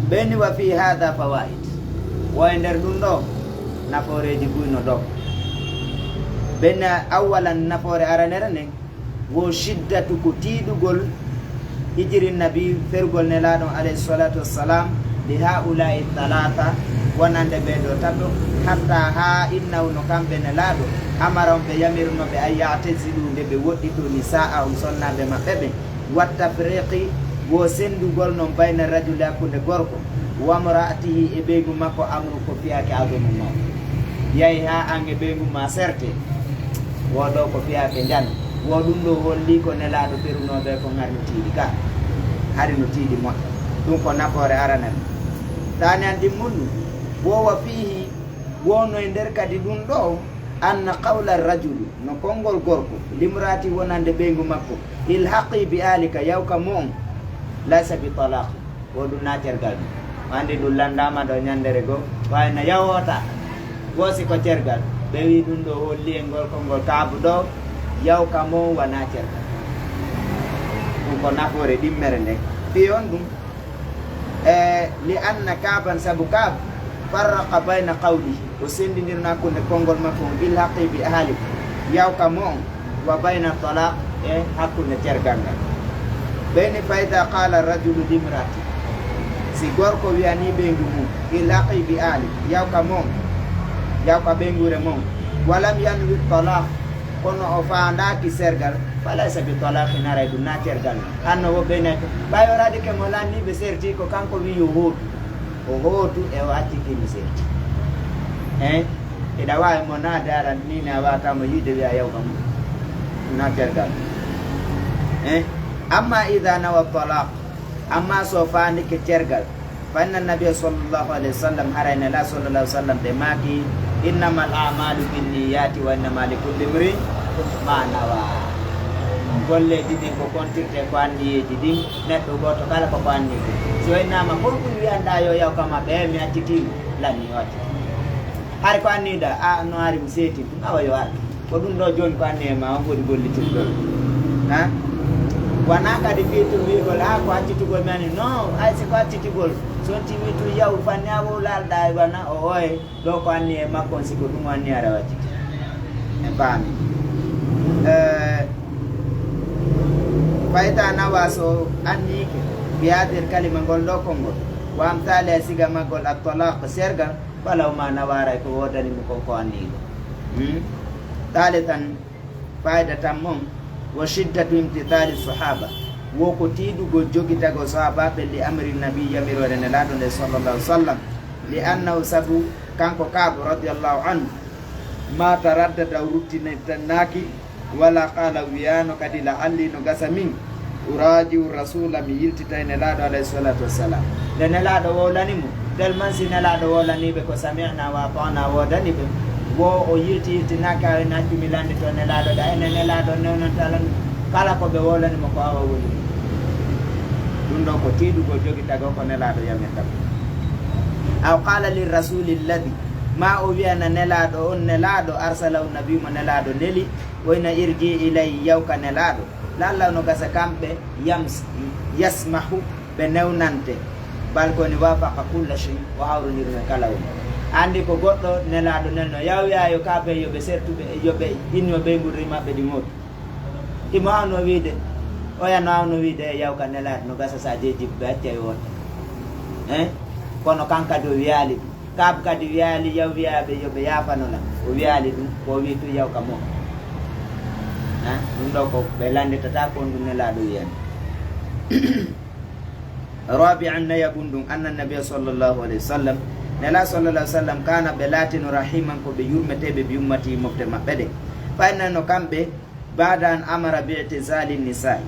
Ɓe ni wa fii haada fawaid. Wo e nder ɗum ɗo, nafooreeji buy no ɗo. Ɓen awwalan nafoore aranere nden, wo shiddatu ko tiiɗugol hijiri nabi ferugol Nelaaɗo on alayhi salatu wassalam, li haulai thalatha, wonande ɓee ɗoo tato, hatta haa innahu no kamɓe Nelaaɗo, amara on ɓe yamirno ɓe an ya'tazilu nde ɓe woɗɗitoo nisa'ahum sonnaaɓe maɓɓe ɓen, wa tafriqi wo sendugol non bayna rajuli hakkunde gorko, wa mra'atihi e ɓeyngu makko, amru ko fiyaake azumu mawɗo. Yahi haa an e ɓeyngu ma serte, wo ɗoo ko fiyaake njano. Wo ɗum ɗoo holli ko Nelaaɗo ferunoo ɓe kon hari no tiiɗi ka. Hari no tiiɗi moƴƴa. Ɗum ko nafoore aranere. Taani an ɗimmun ɗum. Wo wa fiihi, wo no e nder kadi ɗum ɗoo, anna qawla rajuli, no konngol gorko, limraati wonande ɓeyngu makko, ilhaqi bi alika, yaw ka mo'on, laysa bi talaqi. Ko ɗum na cergal ɗum. Anndi ɗum lanndaama ɗo ñanndere goo, waawi na yawota. Woosi ko cergal. Ɓe wii ɗum ɗo holli e ngol konngol Kaabu ɗo, yaw ka mo wona cergal. Ɗum ko nafoore ɗimmere nde. Fii on ɗum, e li anna Kaaban sabu Kaab, farraqa bayna qawlihi. O senndindirno hakkunde konngol makko on, ilhaqi bi ahlik, yaw ka mo'on, wa bayna talaq, e hakkunde cergal ngal. Ɓeyni fa ida qala rajulu limrati, si gorko wiyani ɓeyngu mum, ilhaqi bi ahlik, yaw ka mo'on, yaw ka ɓeynguure mon, walam yanwi talaq, kono o faandaaki sergal, falaysa bi talaqin, haray ɗum na cergal. Hanno wo ɓe nayi, ɓay o radike mo lanni ɓe serti ko kanko wi yo hootu. O hootu e o accitii mi seeti. Eh? Eɗa waawi mo naade aran ni ne a waata mo yiide wiya yaw kam na tergal. Eh? Amma ida nawa talaq, amma so faandike tergal, fa inna nabiya sallallahu alayhi wa sallam, haray Nela sallallahu alayhi wa sallam ɓe maaki, innama al amalu binniyati wa innama likulli imrin ma nawa. Golleeji ɗin ko kontirte ko anniyeeji ɗin, neɗɗo gooto kala ko ko anniyi ɗum. Si o innama ko ɗum wiyanɗa yo yaw kama ɓe mi accitii mo, lanni o accitii. Hari ko anniyiɗa, a no ari mi seeti ɗum, awa yo ar. Ko ɗum ɗo jooni ko anniye ma on foti gollitirgol. Ha? Wona kadi fii tun wiigol, a ko accitugol mi ani. Non, hay si ko accitugol, so on tiwi tun yaw fanni a wo laalɗa e wana o oye, ɗo ko anniye makko on, si ko ɗum o anniya rawati. En paami. Eh, fayta nawa so anniike, bi hadir kalima ngol ɗo konngol, wa amthali e siga maggol at talaq sergal, falaw ma nawaray ko woodani mo kon ko anniiɗo. Hmm? Talitan, fayda tan mon, wa shiddatu imtithali sahaba, wo ko tiiɗugol jogitagol sahabaɓe li amri nabi, yamiroore Nelaaɗo nde sallallahu alaihi wasallam, li annahu, sabu kanko Kaabu radiyallahu anhu, ma taraddada, o ruttinitanaaki, wala qala, wiyaano kadi, la'alli, no gasa min, uraji'u rasula, mi yiltitay Nelaaɗo alayhi salatu wassalam. Nde Nelaaɗo wowlani mo, tellement si Nelaaɗo wowlaniiɓe ko sami'na wa ata'na woodani ɓe, wo o yilti yiltinaaki, a ina accu mi lanndito Nelaaɗo, ɗa ene Nelaaɗo newnanta lan kala ko ɓe wowlani mo ko awa woni. Ɗum ɗo ko tiiɗugol jogitagol ko Nelaaɗo yamirta ko. Aw qala lirrasuli alladhi, ma o wiyana Nelaaɗo on, Nelaaɗo arsalahu nabi mo Nelaaɗo neli, woyna irji ilay, yaw ka Nelaaɗo. Lalla no gasa kamɓe yams-, yasmahu, ɓe newnante. Bal ko ni wafaqa kulla shay, o hawrondirno e kala woni. Anndi ko goɗɗo Nelaaɗo nelno, yaw wiya yo kaabe yo ɓe sertuɓe, yo ɓe inno ɓeynguure maɓɓe ɗi mootu. Himo awno wiide, oya no awno wiide e yaw ka Nelaaɗo, no gasa sa jeeji ɓe accay wonde. Eh? Kono kan kadi o wiyaali ɗum. Kaab kadi wiyaali yaw wiyaaɓe yo ɓe yaafano lan. O wiyaali ɗum, ko o wii tun yaw ka mo. Ɗum ɗo ko ɓe lannditata ko on ɗum Nelaaɗo wiyani. Rabi'an, nayaɓun ɗum, anna nabiya sallallahu alayhi wa sallam, Nela sallallahu alayhi wa sallam, kana ɓe laatino rahiman ko ɓe yurmeteeɓe bi ummati mofte maɓɓe ɗe. Fayna no kamɓe, baada an amara bi i'tizali nisa'i,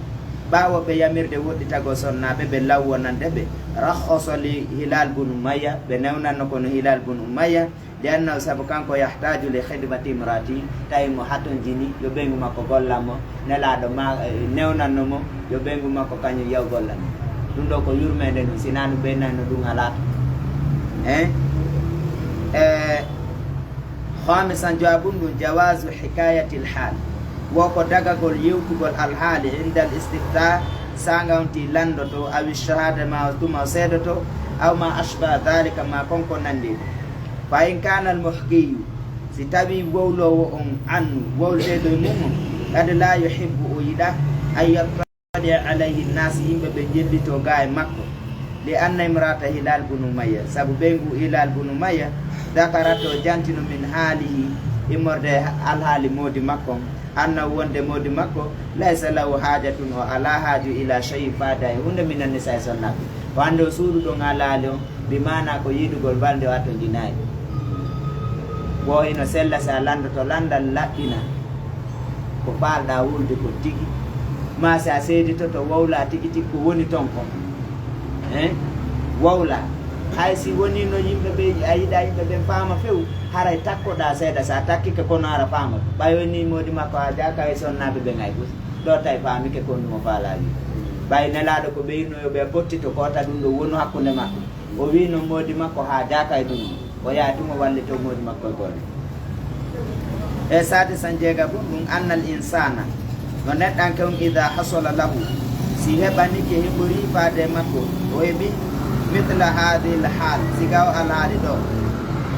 ɓaawo ɓe yamirde woɗɗitagol sonnaaɓe ɓe law wonande ɓe, rakhasa li Hilal bun Umayya, ɓe newnanno kono Hilal bun Umayya, li annahu sabu kanko yahtaju li khidmati imraati, tawi mo hatonjini yo ɓeyngu makko gollan mo, Nelaaɗo ma, eh, newnanno mo yo ɓeyngu makko kañum yaw gollan mo. Ɗum ɗo ko yurmeende ɗum, sinaa ɗum ɓeynanno ɗum alaata. Eh? Eh, khamisan, jawabun ɗum, jawazu hikayatil hal. Wo ko dagagol yewtugol alhaali indal istifta, saanga on ti landoto, awi shahada ma tuma seedoto, aw ma ashbaha dhalika ma konko nandi ɗum. Fa in kana al muhkiyu, si tawi wowloowo on an wowlteeɗo e mum on, qad la yuhibbu, o yiɗa, an yattali alayhi nnas, yimɓe ɓe jellito ga e makko, li anna imrata Hilal bun Umayya, sabu ɓeyngu Hilal bun Umayya, dakarato jantino min haalihi, immorde alhaali moodi makko on, anna wonde moodi makko, laysa lahu hajatun, o ala haaju ila shay'in faada e hunde min annisa e sonnaaɓe. O hannde o suuɗu ɗon alhaali on, bi maana ko yiɗugol balnde o atto jinayi. Wo hino sella si a landoto landal laɓɓina ko faalɗa wulde ko tigi, ma si a seeditoto wowla tigi tigi ko woni ton kon. Eh? Wowla. Hay si woni no yimɓe ɓe, a yiɗa yimɓe ɓen faama few, haray takkoɗa seeɗa, si a takkike kono ara faama. Ɓay woni moodi makko a jaaka e sonnaaɓe ɓen ay busi. Ɗo tawi faamike kon ɗum o faala wi. Ɓay Nelaaɗo ko ɓeyno yo ɓe pottito koota ɗum ɗo wonu hakkunde maɓɓe. O wi no moodi makko haa jaaka e ɗum. O yaha tuma wallito moodi makko e golle. E sadisan jeegabun ɗum, annal insana, no neɗɗanke on, ida hasala lahu, si heɓanike, heɓori faade e makko, o heɓi mitla hadihil hal, siga o alhaali ɗo,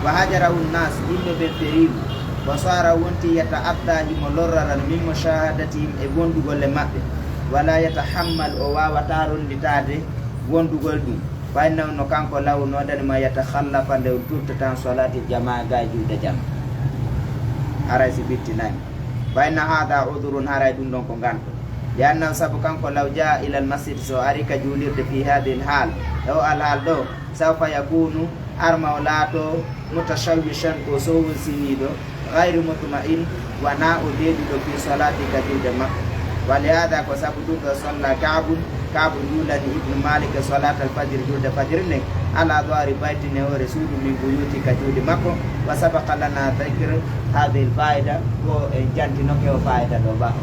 wa hajarahu nnas, yimɓe ɓen feriimo, wa sara wonti yata adda himo lorrara min mushahadatihim e wondugol e maɓɓe, wala yatahammal o wawata ronditaade wondugol ɗum. Fa innahu no kanko law no waɗani ma yatakhalla fande o turtata an salati jamaa ga e julde jama. Haray si ɓittinani. Fa inna hada udurun haray ɗum ɗon ko nganto. Li annahu sabu kanko law jaa ila al masjid so ari ka juulirde fi hadhihi al hal. E o alhaal ɗo sawfa yakunu arma o laato mutashawwishan ko sowun siniiɗo. Gayru mutma'in, wonaa o deeɗuɗo fii salaati ka julde makko. Wa li haada, ko sabu ɗum ɗo salla Ka'bun, Ka'bu juulani Ibnu Maalik salaatal fajri, julde fajri nden, ala dahri baytin, e hoore suudu, min buyuti, ka cuuɗi makko. Wa sabaqa lana dhikr haadihil faa'ida, ko en jantinoke o faa'ida ɗo ba.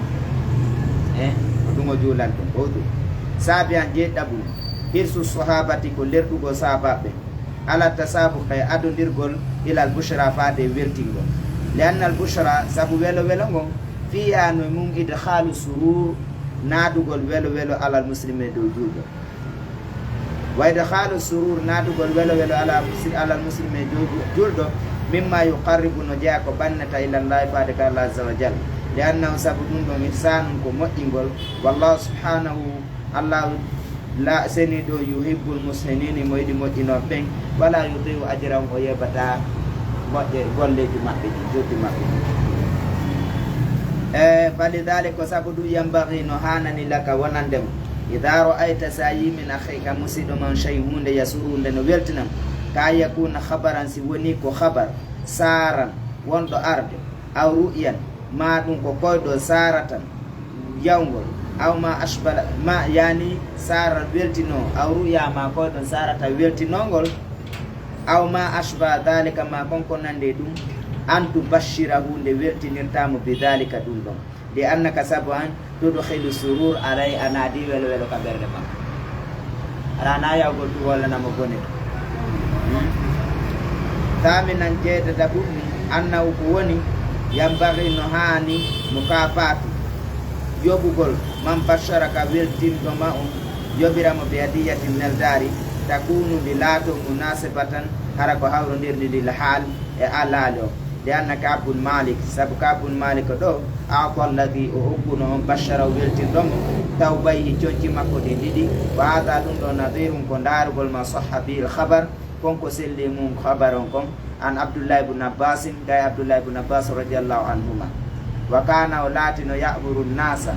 Eh, ko ɗum o juulan ɗum, o ɗum. Saabi'an, jeeɗiɗaɓun, hirsu sahaabati, ko lerɗugol sahaabaaɓe. Ala tasaabuqi, adondirgol, ilal bushra, faade e weltingol. Li annal bushra, sabu welo welo ngon, fiihaa no e mum idkhaalu surur, naadugol welo welo alal muslimi e dow juulɗo. Wa idkhaalu surur, naadugol welo welo ala mus-, alal muslimi e dow ju-, juulɗo, mimma yuqarribu, no jeyaa ko ɓannata ilallahi, faade ka Allah azza wa jalla. Li annahu, sabu ɗum ɗon, ihsaanun, ko moƴƴingol, wallahu subhanahu Allahu la seniiɗo, yuhibbul muhsinin, mo yiɗi moƴƴinooɓe ɓen, wala yudi'u ajrahum, o yeebataa moƴƴe golleeji maɓɓe ɗin, joddi maɓɓe ɗin. E, falidhalik, ko sabu ɗum, yanbaghi, no haanani, laka, wonande ma, idha ra'ayta, si a yii, min akhika, musiɗɗo ma, shay'un, huunde, yasuruhu, nde no weltina mo, ka an yakuna khabaran, si wonii ko khabar, saran, wonɗo arde, aw ru'yan, maa ɗum ko koyɗol, saratan, yawngol, aw ma ashbala, ma, yani, sara weltino, aw ru'ya, ma koyɗol, saratan, weltinongol, aw ma ashba dhalika, ma kon ko nandi e ɗum, an tubashshirahu, nde weltinirta mo, bi dhalika, ɗum ɗon. Li annaka, sabu an, tudkhilu surur, aray a naadi welo welo ka ɓernde makko. Aɗa na yawgol ɗum walla na mo bone. Hmm? Thaminan, jeeɗiɗaɓun, annahu, ko woni, yanbaghi, no haani, mukafaatu, yoɓugol, man bashshara, ka weltinɗo ma on, yoɓira mo, bi hadiyatin, neldaari, takunu, ndi laato, munasibatan, hara ko hawrondirndi, lil haal, e alhaali o. Li anna Ka'b bun Malik, sabu Ka'b bun Malik ɗo, a'ta alladhi, o okkuno on, bashshara, o weltinɗo mo, thawbayhi, conci makko ɗin ɗiɗi, wa hadha, ɗum ɗo, nadhirun, ko ndaarugol ma sahha bihi al-khabar, kon ko selli mum khabar on kon, an Abdullah ibn Abbas, gay Abdullah ibn Abbas radiyallahu anhuma. Wa kana, o laatino, ya'muru nnasa,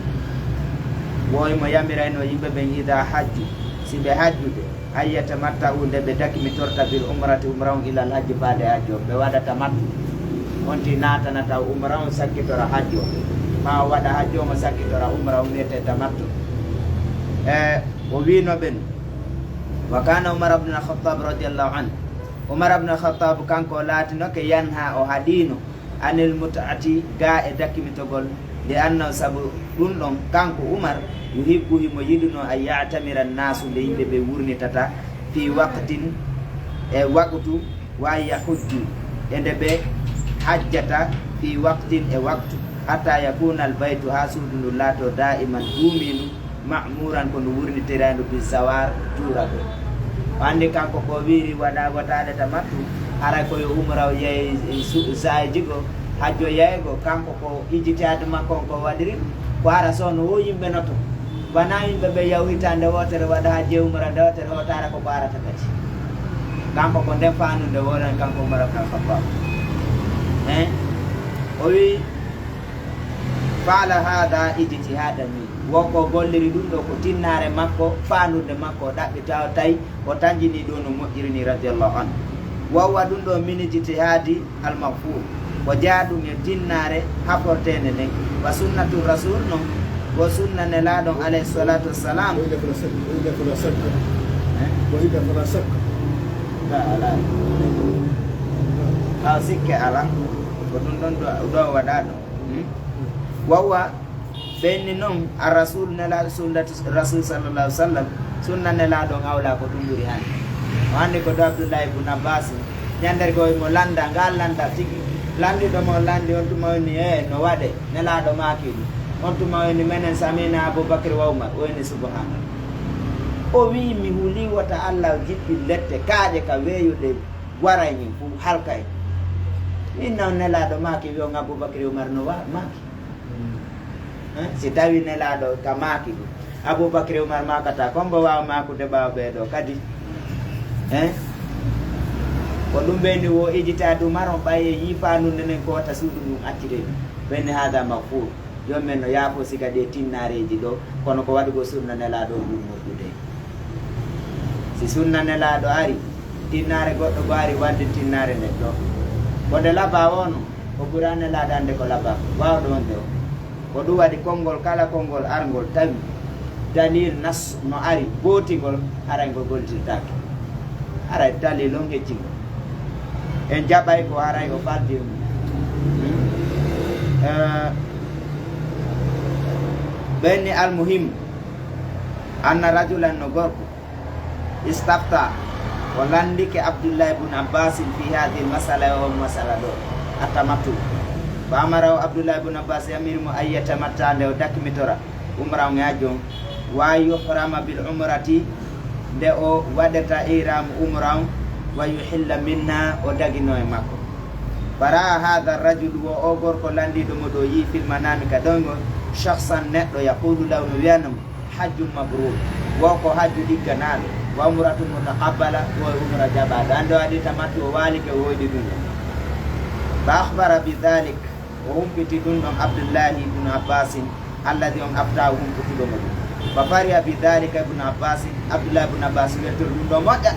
wo himo yamirayno yimɓe ɓen, ida hajju, si ɓe hajjude, an yatamatta'u, nde ɓe dakimitorta, bil umrati, umra on, ilal hajji, faade hajji on. Ɓe waɗa tamattu, on ti naatanata umra on, sakkitora hajji on, ma o waɗa hajji on, o sakkitora umra on, wiyete tamattu. E o wiino ɓen, wa kana Umar ibn al-Khattab radiyallahu anhu, Umar ibn al-Khattab, kanko, o laatinoke, yanha, o haɗino, anil mut'ati, ga e dakimitogol, li annahu, sabu ɗum ɗon, kanko Umar, yuhibbu, himo yiɗuno, an ya'tamira nnaasu, nde yimɓe ɓe wurnitata, fi waqtin, e waqtu, wa an yahujju, e nde ɓe hajjata, fi waqtin, e waqtu, hatta yakuna al baytu, haa suudu ndu laato, da'iman, duumiindu, ma'muran, ko no wurnitirayndu, bi zawar, juuragol. O anndi kanko ko wiiri waɗa wataade tamattu, haray ko yo umra o yeey su-, saaji goo, hajjo yeeygo, kanko ko ijtihaadu makko on ko waɗiri ɗum. Ko hara so no wo yimɓe no to. Wona yimɓe ɓe yaw hitaande wootere waɗa hajji e umra nde wootere, hotaara ko ko arata kadi. Kanko ko nden faanunde woren kanko Umar ibn al-Khattab. Eh? O wi, fa'ala hadha ijtihadan min. Wo ko golliri ɗum ɗo ko tinnaare makko, faandude makko, o ɗaɓɓi taw tawi o tanjini ɗo no moƴƴiri ni, radiyallahu anhu. Wa huwa ɗum ɗo min ijtihadi al-maghfur. Ko jeyaa ɗum e tinnaare haforteende nden. Wa sunnatu rasul non, ko sunna Nelaaɗo on, alayhi salatu wassalam. Wa illa fala shakka, wa illa fala shakka. Eh? Wa illa fala shakka. Ka ala. Aw sikke ala. Ko ɗum ɗon ɗo, ɗo waɗa ɗo. Hmm? Wa huwa, ɓenni non, ar rasul, Nelaaɗo, sunnatu rasul sallallahu alaihi wasallam, sunna Nelaaɗo on, awla, ko ɗum ɓuri hannde. O anndi ko ɗo Abdullahi ibn Abbas, ñandere goo mo landa, ngal landa tigi. Landiɗo mo landi on tuma woni, e, no waɗe, Nelaaɗo maaki ɗum. On tuma woni menen samina Abubakar wa Umar, o woni subhanallah. O wi, mi huli wota Allah jippi lette kaaƴe ka weeyo ɗe waray min fu halkay. Min non Nelaaɗo maaki, wi on Abubakar Umar no wa-, maaki. Eh, si tawi Nelaaɗo ka maaki ɗum, Abubakar Umar maakata, ko mbo waawa maakude ɓaawo ɓee ɗoo kadi? Eh? Ko ɗum ɓenni wo ijtihaadu Umar on, ɓay e yiifaandu ndenen ko wata suudu ndun accire ɗum. Ɓenni hada maghfur. Joom men no yaafo siga ɗee tinnaareeji ɗoo, kono ko waɗugol sunna Nelaaɗo on ɓuri moƴƴude. Si sunna Nelaaɗo ari, tinnaare goɗɗo goo ari wonde tinnaare nden ɗoo. Ko nde labaa wonoo, o ɓuraa Nelaaɗo annde ko labaa, waawɗo wonde o. Ko ɗum waɗi konngol kala konngol arngol tawi dalil nas no ari gootingol, haray ngol gollitirtaake. Haray dalil on heccingol. En jaɓay ko haray o faldi e mum. Eh, ɓenni almuhim, anna rajulan, no gorko, istafta, o landike Abdullahi ibn Abbas fi hadhihi al-mas'ala, e on masala ɗoo, at-tamattu. Fa amarahu, Abdullahi ibn Abbas yamiri mo, an yatamatta, nde o dakmitora umra on e hajji on, wa yuhrama bil umrati, nde o waɗata ihramu umra on, wa yuhilla minha, o dagino e makko. Fa ra'a hadha ar-rajul, wo o gorko landiiɗo mo ɗoo yii fil manami ka ɗoyngol, shakhsan, neɗɗo, yaqulu lahu, no wi'ana mo, hajjun mabrur, wo ko hajju ɗigganaaɗo, wa umratun mutaqabbala, wo e umra jaɓaaɗo. Annde o waɗi tamattu, o waalike, o hoyɗi ɗum ɗon. Fa akhbara bi dhalik, o humpiti ɗum ɗon Abdullahi ibn Abbasin, alladhi, on aftahu, humpituɗo mo ɗum. Fa fariha bi dhalika ibn Abbasin, Abdullahi ibn Abbas weltori ɗum ɗo moƴƴa.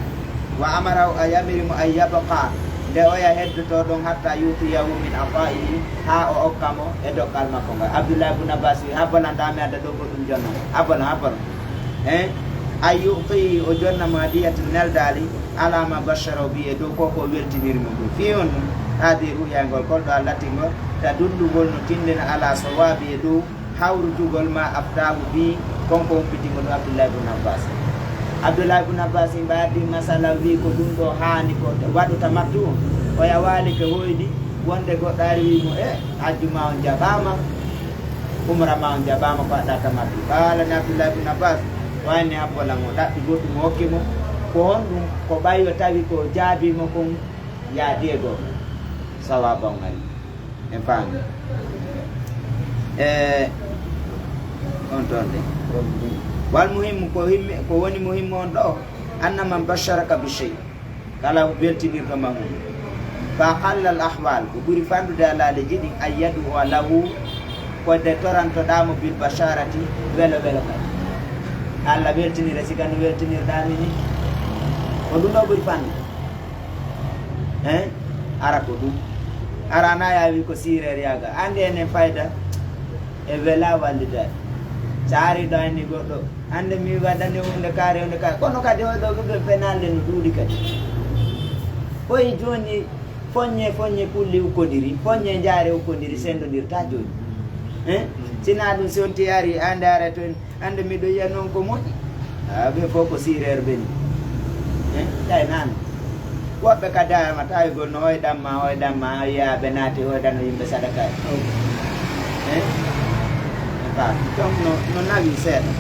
Wa amarahu, a yamiri mo, an yabqa, nde oya heddoto ɗon, hatta yutiyahu min ata'ihi, haa o okka mo e dokkal makko ngal. Abdullahi ibn Abbas wi, habbolan da mi adda ɗo goɗɗum jonna mo. Habbolan, habbolan. Eh? An yu'tihi, o jonna mo hadiyatan neldaali, ala ma basharahu bi, e dow ko ko weltiniri mo ɗum. Fii on ɗum, hadi ru'ya, ngol kolɗo a latti ngol, tadullu, ngol no tindina, ala sawabi, e dow hawrutugol ma aftahu bi, kon ko humpiti mo ɗum Abdullahi ibn Abbas. Abdullahi ibn Abbas mbaadi masala wi ko ɗum ɗo haani ko waɗu tamattu, oya waali ke hoyɗi, wonde goɗɗo ari wi mo, e, hajju ma on jaɓaama, umra ma on jaɓaama, ko waɗɗa tamattu. Qala ni Abdullahi ibn Abbas, wayni habbolan o ɗaɓɓi goɗɗum o hokki mo, ko honɗum? Ko ɓay o tawi ko jaabi mo kon yaadi e goo, sawaba on ari. En faami. E on ton de. Wal muhimmu, ko himmi, ko woni muhimmu on ɗo, anna man basharaka bi shay, kala weltinirɗo ma hunde, fa aqalla al ahwal, ko ɓuri fanɗude halaaleeji ɗin, an yad'uwa lahu, Ko de torantoɗaa mo bil basharati, welo welo kadi. Allah weltinira, siga no weltinirɗaa mi ni. Ko ɗum ɗo ɓuri fannu. Hein? Ara ko ɗum. Ara na yaawi ko sireer yaaga. Ande enen fayda e wela wallida. Sa ari ɗo anni goɗɗo. Ande mi waɗani hunde kaare, hunde kaare. Kono kadi oɗo ɓe penalde no ɗuuɗi kadi. Koye jooni, foññe, foññe kulli ukkodiri, foññe njaare ukkodiri, sendondirta jooni. Eh? Sina ɗum si on tiyari, ande ara toon, ande miɗo yiya noon ko moƴƴi. Ah, ɓe fof ko sireer ɓe ni. Eh? Tawi naan. Woɓɓe kadi ama tawi gol no hoyɗan ma, hoyɗan ma, a yiya ɓe naati hoyɗano yimɓe sadaka. Eh? Ba, ɗum no, no nawi seeɗa.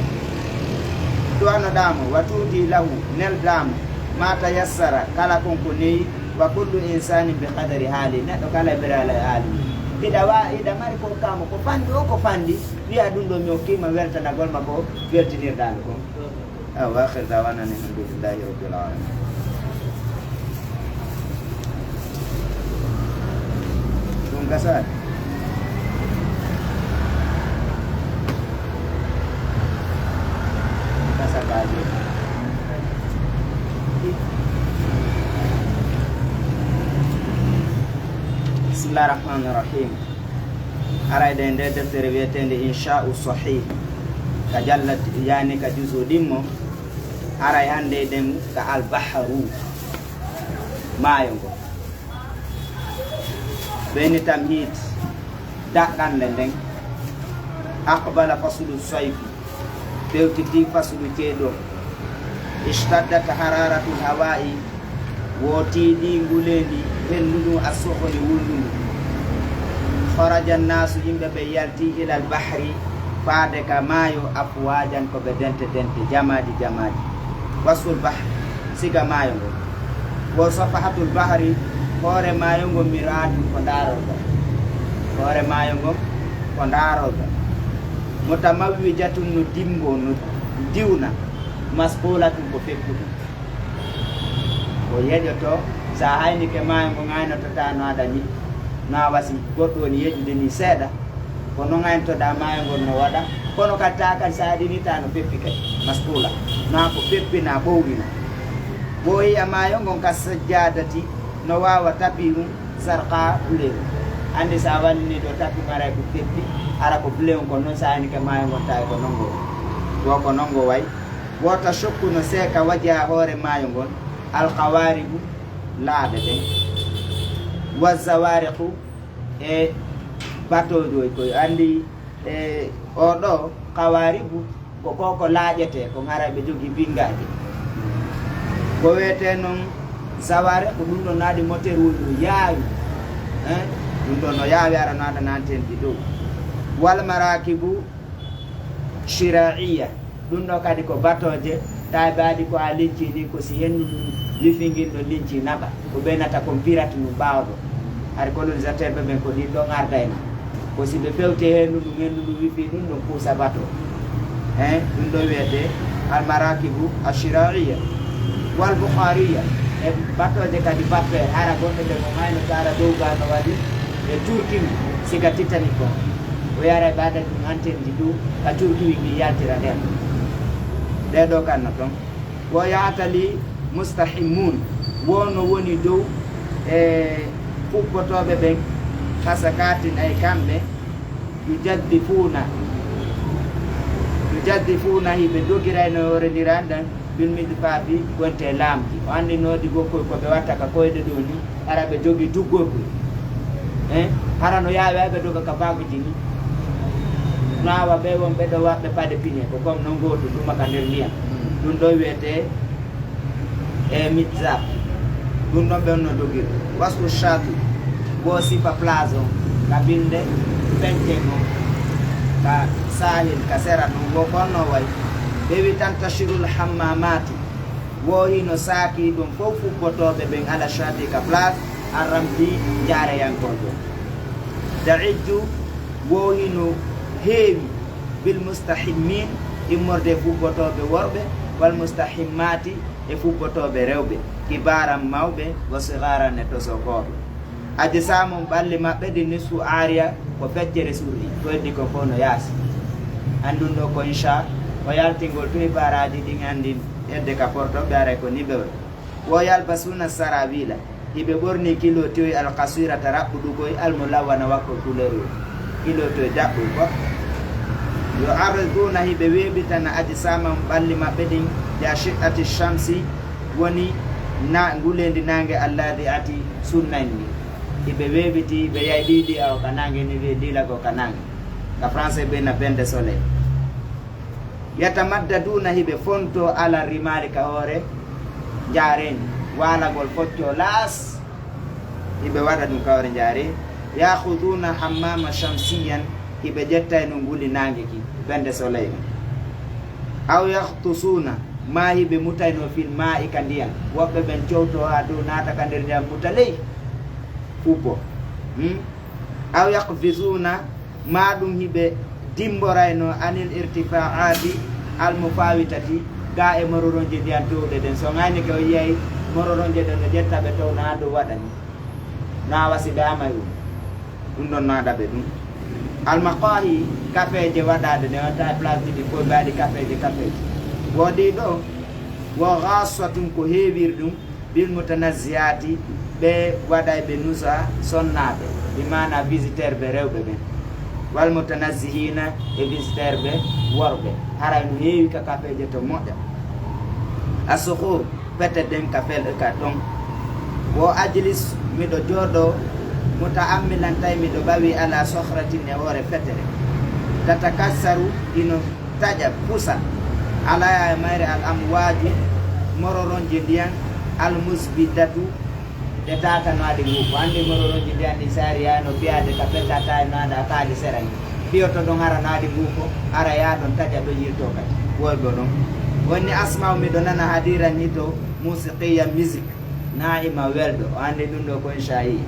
Duwanoɗaa mo, wa tuudi lahu, nelɗaa mo, ma tayassara, kala kon ko neyi, wa kullu insani bi qadari haali, neɗɗo kala e biraala e haali mum. Hiɗa wa, hiɗa mari ko kamo, ko fanɗi o, ko fanɗi, wiya ɗum ɗo mi hokkima weltanagol ma ko weltinirɗaa mi kon. Ah, wa akhir dawana ni alhamdulillahi rabbil alamin. Ɗum gasaani. Gasa baajo. Bismillah rahman rahim. Aray ɗe nder deftere wiyeteende Insha'u Sahih. Ka jallat yani ka juzu ɗimmo. Aray hannde eɗen ka albahru. Maayo ngo. Ɓeyni tamhiid daɗɗannde nden. Aqbala faslu sayfi, fewtiti faslu ceeɗu. Ishtaddat hararatul hawaa'i, woo tiiɗi nguleendi henndu ndun, assukhuni wulndu ndu. Kharaja nnaasu, yimɓe ɓe yalti, ilal bahri, faade ka maayo, afwaajan, ko ɓe dente dente, jamaaji jamaaji. Wasful bahri, siga maayo ngon. Wo safahatul bahri, hoore maayo ngon, mir'aatun, ko ndaarorgal. Hoore maayo ngon ko ndaarorgal. Mutamawwijatun, no dimbo, no diwna, masqulatun, ko feppuɗum. Ko yeƴoto, sa haynike maayo ngon, aynototaa no aɗa ni, no a wasi goɗɗo woni yeƴude ni seeɗa. Ko non ayntoɗaa maayo ngon no waɗa, kono kadi taa kadi sa aɗini taa no peppi kadi, masqula. Naa ko peppi, naa ɓowɗi non. Wo hiya maayo ngon ka sajjadati, no waawa tapi un, zarqa, blew. Anndi sa wallini ɗo tapi un, aray ko peppi, ara ko blew, kono non sa aynike maayo ngon tawi ko non ngo, wo ko non ngo way. Wo tashukku, no seeka, waja, hoore maayo ngon, alqawaribu, laaɓe ɓen, wa zawariqu, e batooji, ko anndi, e oo ɗoo qawaribu, ko ko, ko laaƴetee, ko ŋara ɓe jogii binngaaji. Ko wiyetee non zawariqu, ɗum ɗon no waɗi moteur woni no yaawi, hein? Ɗum ɗon no yaawi, ara no aɗa naati heen e dow. Wal marakibu shira'iya. Ɗum ɗo kadi ko batooje, tawi ɓe waɗi ko a lincii ni, ko si henndu ndun wifi ngin ɗon lincii naɓa, ko ɓeynata kon pirate ndun ɓaawo ɗon. Hari colonisateur ɓe ɓen ko ɗin ɗon ardayno. Ko si ɓe fewti e henndu ndun, henndu ndun wifi ɗum ɗon puusa bato. Hein, ɗum ɗo wiyetee almarakibu ashira'iya wal bukhariya. E batooje kadi bappere, hara gonɗe ɓe mo mayno taara dow gaa no waɗi e turkiwi, siga Titanic kon. O yara ɓe aɗa ɗum antenji dow ka turkiwi ngi yaltira nder. Ɗee ɗoo kan no ton. Wo yaatali mustahimmun, wo no woni dow e fubbotooɓe ɓen, kasakatin, ay kamɓe, yujaddifuuna, yujaddifuuna, hiɓe dogirayno hoore ndiran ɗan, bil midfafi, gonte laamji. O anndi noodi gokkoy ko ɓe watta ka koyɗe ɗoo ni, hara ɓe jogii duggordu. Eh, hara no yaawi ay ɓe doga ka baguji ni. No awa ɓe won ɓe ɗo waɗɓe paɗe pine, ko comme non gooto tuma ka nder ndiyam. Ɗum ɗo wiyetee e mitzap. Ɗum ɗon ɓe on no dogiri. Wasfu shati, wo sifa plage on, ka binde penke on, ka sahil, ka sera ɗum, wo ko on no way. Ɓe wi tantashirul hammamatu. Wo hino saaki ɗum fof fubbotooɓe ɓen ala shati ka place arramdi jaareyankoojo. Ta'ijju wo hino heewi bil mustahimmin immorde e fubbotooɓe worɓe wal mustahimmati e fubbotooɓe rewɓe kibaran mawɓe wa sigaran e tosokooɓe. Ajsaamum, ɓalli maɓɓe ɗin, nisfu aariya, ko feccere surri, ko heddi kon fow no yaasi. Anndun ɗoo ko insha, ko yaltingol tun e baraaji ɗin anndi edde ka porto ɓe aray ko ni ɓe woni. Wo yalbasuuna sarawiila, hiɓe ɓorni kilotoy alkasirata raɓɓuɗukoy almulawwana wakko couleur o. Kilotoy daɓɓuy ko. Yo arriduuna, hiɓe weeɓitana ajsaamahum, ɓalli maɓɓe ɗin, li ashi'ati shamsi, woni na nguleendi naange, alladi'ati, sunnayndi. Hiɓe weeɓiti, ɓe yahi ɗiiɗi awa ka naange ni, ɓe ɗiila ko ka naange. Ka français ɓe na bain de soleil. Yatamaddaduuna, hiɓe fonto, ala rimaali, ka hoore njaareendi, waalagol foccoo laas, hiɓe waɗa ɗum ka hoore njaareendi. Yaahuduuna hammama shamsiyan, hiɓe ƴettayno nguli naange ki, bain de soleil on. Aw yahtusuuna, maa hiɓe mutayno fil maa'i, ka ndiyan. Woɓɓe ɓen cowto haa dow, naata ka nder ndiyan, muta ley, fuppo. Hmm? Aw yaqfizuuna, maa ɗum hiɓe dimborayno anil irtifaa'aati al mufaawitati, gaa e mororonje ndiyan toowɗe ɗen. So ngaynike o yiyay mororonje ɗen no ƴetta ɓe tow, no haa dow waɗani. No a wasi ɓe amay ɗum. Ɗum ɗon no aɗa ɓe ɗum. Al maqaahi, kafeeje waɗaaɗe ɗen, wata e place ɗiɗi fof mbaɗi kafeeje, kafeeje. Woodi ɗo, wo ghaasatun, ko heewiri ɗum, bil mutanazzihaati, ɓe waɗayɓe nusa sonnaaɓe, bi maana visiteur ɓe rewɓe ɓen, wal mutanazzihiina, e visiteur ɓe worɓe, haray no heewi ka kafeeje to moƴƴa. Asukhur, fete ɗen ka fel ka ton. Wo ajlis, miɗo jooɗo, mutaammilan, tawi miɗo ɓawi, ala sokhratin, e hoore fetere, tatakassaru, ino taƴa, pusa, alaya e mayre, al amwaaju, mororonje ndiyan, al musbidatu, ɗe taatanoaɗe nguufo. Anndi mororonje ndiyan ɗin, saari yaano fiyaade ka petta taaynoaɗa a kaali sera ni. Fiyoto ɗon hara no aɗi nguufo, ara yaa ɗon taƴa ɗon yilto kadi. Woy ɗo ɗon. Wonni asma'u, miɗo nana, hadiran hito, musiqiya, musique. Naa'ima, welɗo. O anndi ɗum ɗo ko insha'i.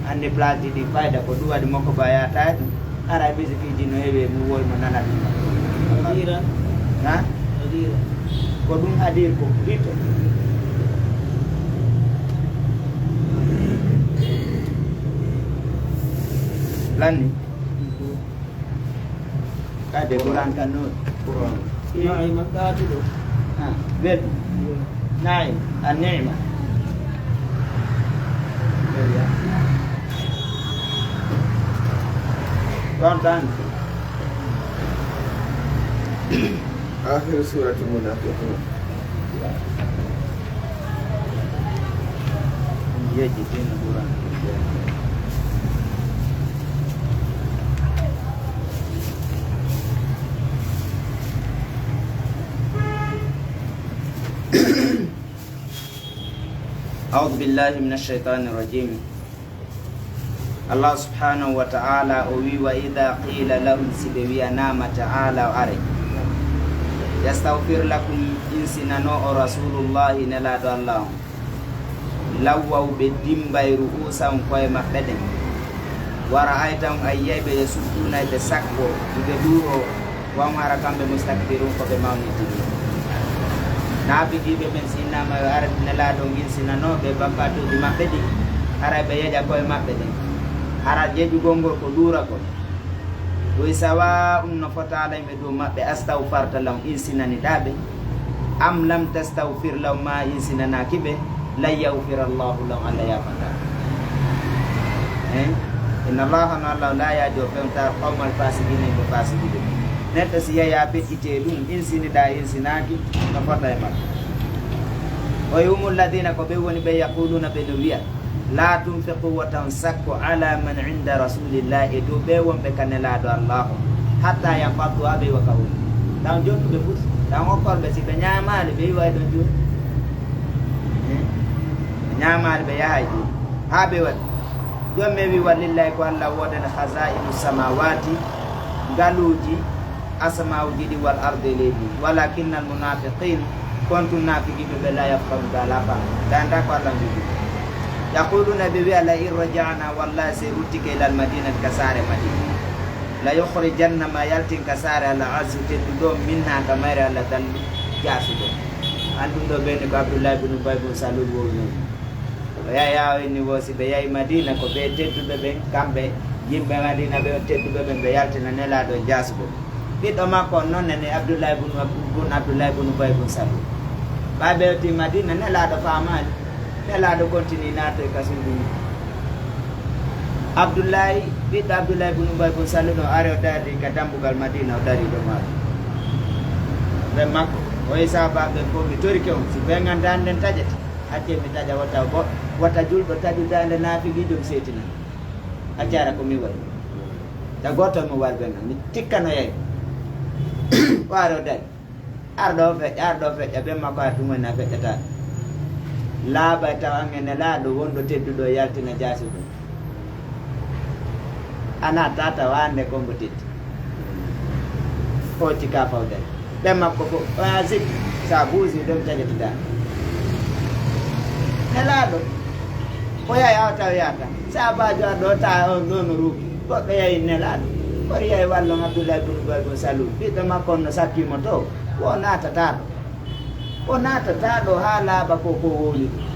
Anndi place ji ɗi fayda ko ɗum waɗi mokko ba yaata e ɗum. Haray musique ji no heewi e mum woy mo nana ɗum. Hadira. Ha? Hadira. Ko ɗum hadir ko hito. Lanni. Kade Qur'an kan noon. Qur'an. Naa'ima, ɗaatuɗo. Ah, welɗo. Naa'ima, an ni'ima. Welɗo. Ɗon tan. Akhir suratul munafiqun. Yeji dina Qur'an. A'udhu billahi minash shaitanir rajim. Allah subhanahu wa ta'ala o wi, "Wa idha qila lahum," si ɓe wi'anaama ta'ala o are, "yastaghfir lakum," insinano o Rasulullahi, Nelaaɗo Allah on, "lawwaw," ɓe dimmbay, "ru'usahum," ko'e maɓɓe ɗen. "Wa ra'aytahum," a yi'ay ɓe, "yasudduuna," ɓe sakko, ɓe ɗuuroo, "wa hum," hara kamɓe, "mustakbirun," ko ɓe mawnitini. Naafiqiiɓe ɓen, si innama yo ar Nelaaɗo on insinano ɓe bakkatuuji maɓɓe ɗin, haray ɓe yeƴa ko'e maɓɓe ɗen. Hara yeƴugol ngol ko ɗuuragol. Ɗum sawa'un, no fotaala e dow maɓɓe, astawfarta lahum, insinani ɗaa ɓe, am lam tastawfir lahum, ma insinanaaki ɓe, lan yagfira Allahu lahum, Allah yaafataa. Eh? Inna Allaha, no Allah, la yahdi, o fewta, qawmal fasiqina, yimɓe fasiqiiɓe. Neɗɗo si yeyaa feƴƴitee ɗum, insiniɗaa, insinaaki, no fota e maɓɓe. O humul ladina, ko ɓe woni ɓe, yaquluna, ɓe no wi'a, "La tunfiqu," wota on sakko, "ala man inda rasulillah," e dow ɓe wonɓe ka Nelaaɗo Allah on, "hatta yanfaddu," haa ɓe iwa ka woni. Taw jottuɓe fus, taw okkorɓe, si ɓe ñaamaali, ɓe iwa e ɗon jooni. Eh? Ɓe ñaamaali, ɓe yahay jooni. Haa ɓe waɗi. Joom men wi, "Walillahi," ko Allah woodani, "khaza'inu samawati," ngaluuji asamawuji ɗi, "wal ardi," e leydi. "Walakinnal munafiqin," kono tun naafiqiiɓe ɓe, "la yafqahuna," ɓe alaa faamu. Ɓe anndaa ko Allah jogii. "Yaquluna," ɓe wi'a, "La in raja'na," wallahi si en ruttike, "ilal madinati," ka saare Madina, "la yukhrijanna," ma yaltin ka saare Allah, "azzu," tedduɗo, "minha," ka mayre Allah, "dallu," jaasuɗo. An ɗum ɗo ɓe ni ko Abdullahi ibn Ubay ibn Salul wowno. Yaya o inni wo si ɓe yahi Madina, ko ɓe tedduɓe ɓen, kamɓe yimɓe Madina ɓe on tedduɓe ɓen, ɓe yaltina Nelaaɗo e jaasuɓe ɓen. Ɓiɗɗo makko on noon nani Abdullahi bun, bun Abdullahi bun Ubay bun Salul. Ɓay ɓe yottii Madina, Nelaaɗo faamaali. Nelaaɗo kontinii naatoy ka suudu mum. Abdullahi, ɓiɗɗo Abdullahi bun Ubay bun Salul on ari, o darii ka dambugal Madina, o darii ɗon maaki. Ɓen makko, o wi'i sahaabaaɓe ɓen fow, mi torike on, si ɓen anndaa nden taƴete, accee mi taƴa, wota go-, wota julɗo taƴu daande naafiqiijo mi seetina. Accee hara ko mi waɗi. Ta gooto mo wari ɓen, mi tikkanoyay. O ari o dari. Arɗo o feƴƴa, arɗo o feƴƴa, ɓen makko hara tun woni a feƴƴata. Laaɓay taw an e Nelaaɗo wonɗo tedduɗo yaltina jaasi ɗum. A naata tata waande ko mbo teddi. Hocci ka fawde. Ɓen makko fof, on a sikki, sa buusi ɗon taƴatude an. Nelaaɗo, ko yahi awa taw yahata. Saabaajo arɗo o tawa on ɗo no ruuki. Goɗɗo yahi Nelaaɗo. Kono yahi wallon Abdullahi bun Ubay bun Salul. Ɓiɗɗo makko on no sakkimo to. Wo naatata ɗo. O naatata ɗo haa laaɓa ko, ko wowli ɗum.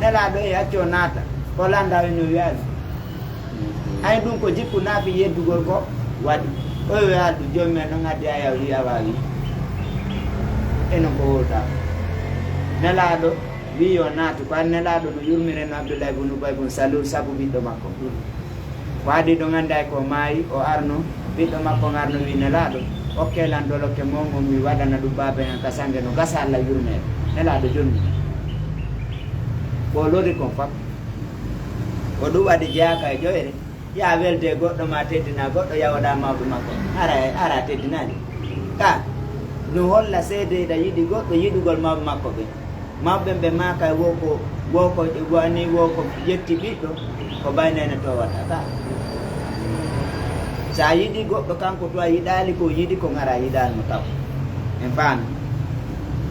Nelaaɗo e acco naata. Ko landa o no wiyaani. Ay ɗum ko jikku naafi yeddugol ko waɗi. O yo alɗu joom men noon addi aya o wiya waawi. E noon ko wowlata. Nelaaɗo wi'i yo naatu. Ko an Nelaaɗo no yurmire no Abdullahi bun Ubay bun Salul sabu ɓiɗɗo makko. Ko adii ɗon annday ko maayi, o arno, ɓiɗɗo makko on arno wi'i Nelaaɗo, okkee lan dolokke mon on mi waɗana ɗum baaba en ka sannge no gasa Alla yurmee. Nelaaɗo jonni. Ko lori kon fap. Ko ɗum waɗi jeyaaka e ƴoyre. Yaa welde e goɗɗo ma teddina goɗɗo yawoɗa mawɓe makko. Ara, ara teddinaani. Ka, no holla seedeyɗa yiɗi goɗɗo yiɗugol mawɓe makko ɓe. Mawɓe ɓe maaka wo ko, wo ko, wo ni wo ko yetti ɓiɗɗo, ko baynene towata ka. Sa yiɗi goɗɗo kanko to a yiɗaali ko yiɗi ko ngara yiɗaali mo taw. En faami.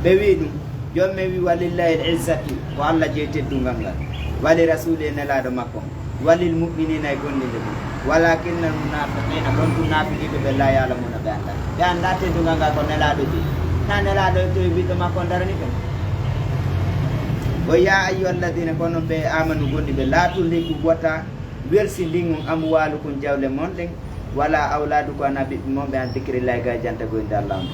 Ɓe wi ɗum, joom men wi walillahi l izzatu, ko Allah jeyi teddungal ngal. Wali rasuli e nelaaɗo makko. Walil mu'minina e gomɗinɓe ɓen. Walakinnal munafiqina, kono tun naafiqiiɓe ɓen la ya'lamuna ɓe anndaa. Ɓe anndaa teddungal ngal ko nelaaɗo jeyi. Na nelaaɗo e towi ɓiɗɗo makko on darani ɓen. O ya ayyuha alladina, kono ɓe amanu gomɗinɓe, la tulhikum wota welsindin on amwalukum jawle mon ɗen, wala awladukum ana ɓiɓɓe mon ɓe an dikrillahi ga janta goynde Allah on.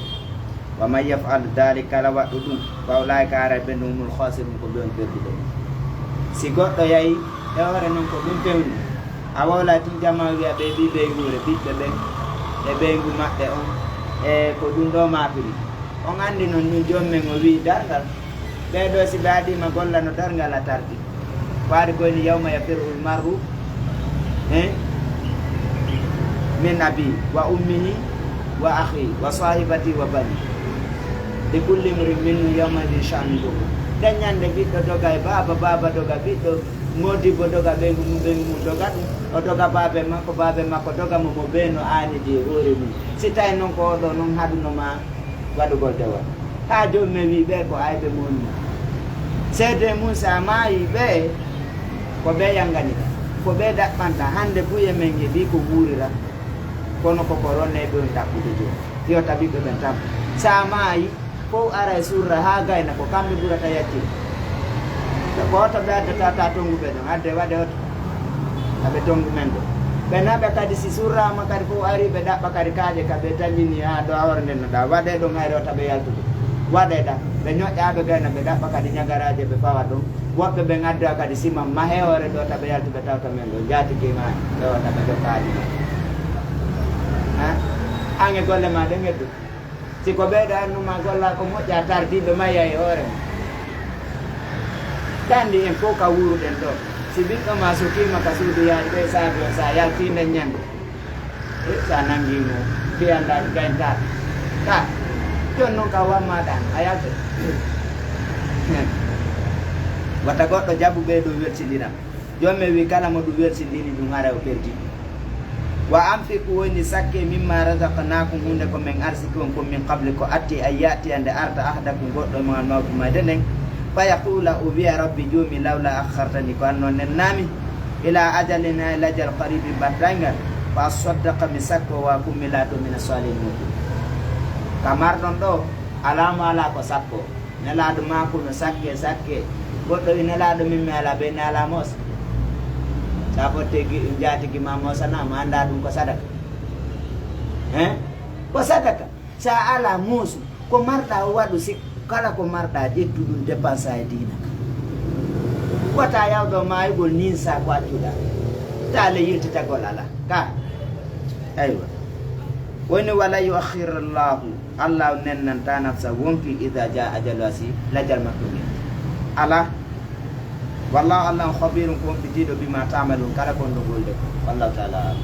Wa man yaf'al dhalik, kala waɗɗo ɗum, fa ulaika, haray ɓen ɗum humul khasirun, ko ɓe woni perduɓe. Si goɗɗo yahi e hoore non ko ɗum fewni, a wowlay tun jama wiya ɓe ɓi ɓeynguure, ɓiɓɓe ɓen e ɓeyngu maɓɓe on, e ko ɗum ɗo maapiri. On anndi non ɗum joom men o wi'i darngal. Ɓee ɗoo si ɓe adii ma golla no darngal a tardi. Ko ari ko woni yawma yafirru l mar'u, eh, min abi wa ummihi wa akhi wa sahibati wa bani. Li kulli imri'in minhum yawma idhin sha'nun yughni. Nden ñande ɓiɗɗo doga e baaba, baaba doga ɓiɗɗo, modibbo doga ɓeyngu mum, ɓeyngu mum doga ɗum. O doga baabe makko, baabe makko doga mo, mo bee no aanidi e hoore mum. Si tawi non ko oɗo non haɗuno ma waɗugol dewal. Haa jooni mi wi'i ɓe ko ayɓe mo woni. Seede mum, so a maayi ɓe, ko ɓe yangani ɗa, ko ɓe daɓɓanta. Hannde buye men e ɓii ko wuurira, kono ko ko ronne ɓe on ɗaɓɓude jooni. Yo tabiɓɓe ɓen tan. So a maayi, fof ara e surra haa gayna, ko kamɓe ɓurata yaccinde. Ko oto ɓe addata ta tonguɓe ɗon, adde waɗe oto. Aɓe tongu men ɗo. Ɓe naɓa kadi si surraama kadi fof ari, ɓe ɗaɓɓa kadi kaaƴe ka ɓe tañini haa ɗo a horde no ɗa. Waɗe ɗon hay rewta ɓe yaltude. Waɗe ɗa. Ɓe ñoƴƴa ɓe gayna, ɓe ɗaɓɓa kadi ñagaraaje ɓe fawa ɗon. Woɓɓe ɓen addoya kadi sima mahe hoore ɗo ta ɓe yaltu ɓe tawta men ɗo. Jaatigi ma ɗo ta ɓe jokka haaju ma. Ha? An e golle ma ɗen heddu. Si ko ɓeyɗo annuma golla ko moƴƴa tardiiɓe mayya e hoore mum. Tanndi en fof ka wuuruɗen ɗo. Si ɓiɗɗo ma sukiima ka suudu yaade ɓe saabi on sa yaltii nden ñande. E sa nanngii mo, fiyanɗaa gayntaaka. Ka, jooni noon ka wamma ɗan, a yaltete. Wata goɗɗo jaɓu ɓee ɗoo welsindiram. Joom men wi kala mo ɗum welsindini ɗum haray o perdi. Wa anfiqu woni sakke mimma razaqnakum huunde ko min arsiki on kon min qabli ko atti an ya'tiya nde arta ahadakum goɗɗo e mon al mawtu mayde nden. Fa yaqula o wiya rabbi joomi lawla akhartani ko an noon nennaami ila ajalin ha e lajal qaribi battayngal fa asaddaqa mi sakko wa kun mi laato mina salihin moƴƴi. Ka marɗon ɗo alaa mo alaa ko sakko. Nelaaɗo maako no sakke, sakke. Goɗɗo wi nelaaɗo min mi alaa, ɓe ne alaa moosa. Sa fotte gi- njaatigi ma moosana, ma annda ɗum ko sadaka. He? Ko sadaka. Sa alaa moosu, ko marɗa o waɗu, si kala ko marɗa ƴettu ɗum dépensa e diina ka. Wata yawɗo maayugol nin sa ko accuɗa. Ta le yiltitagol alaa. Ka. Aywa. Woni wala yuakhirullahu, Allah nennanta nafsa wonki ida ja ajaluha, si lajal makko ngi. Ala. Wallahu Allah on khabirun ko on ɓitiiɗo bima tamalun kala kon ɗo golde ko. Wallahu taala alam.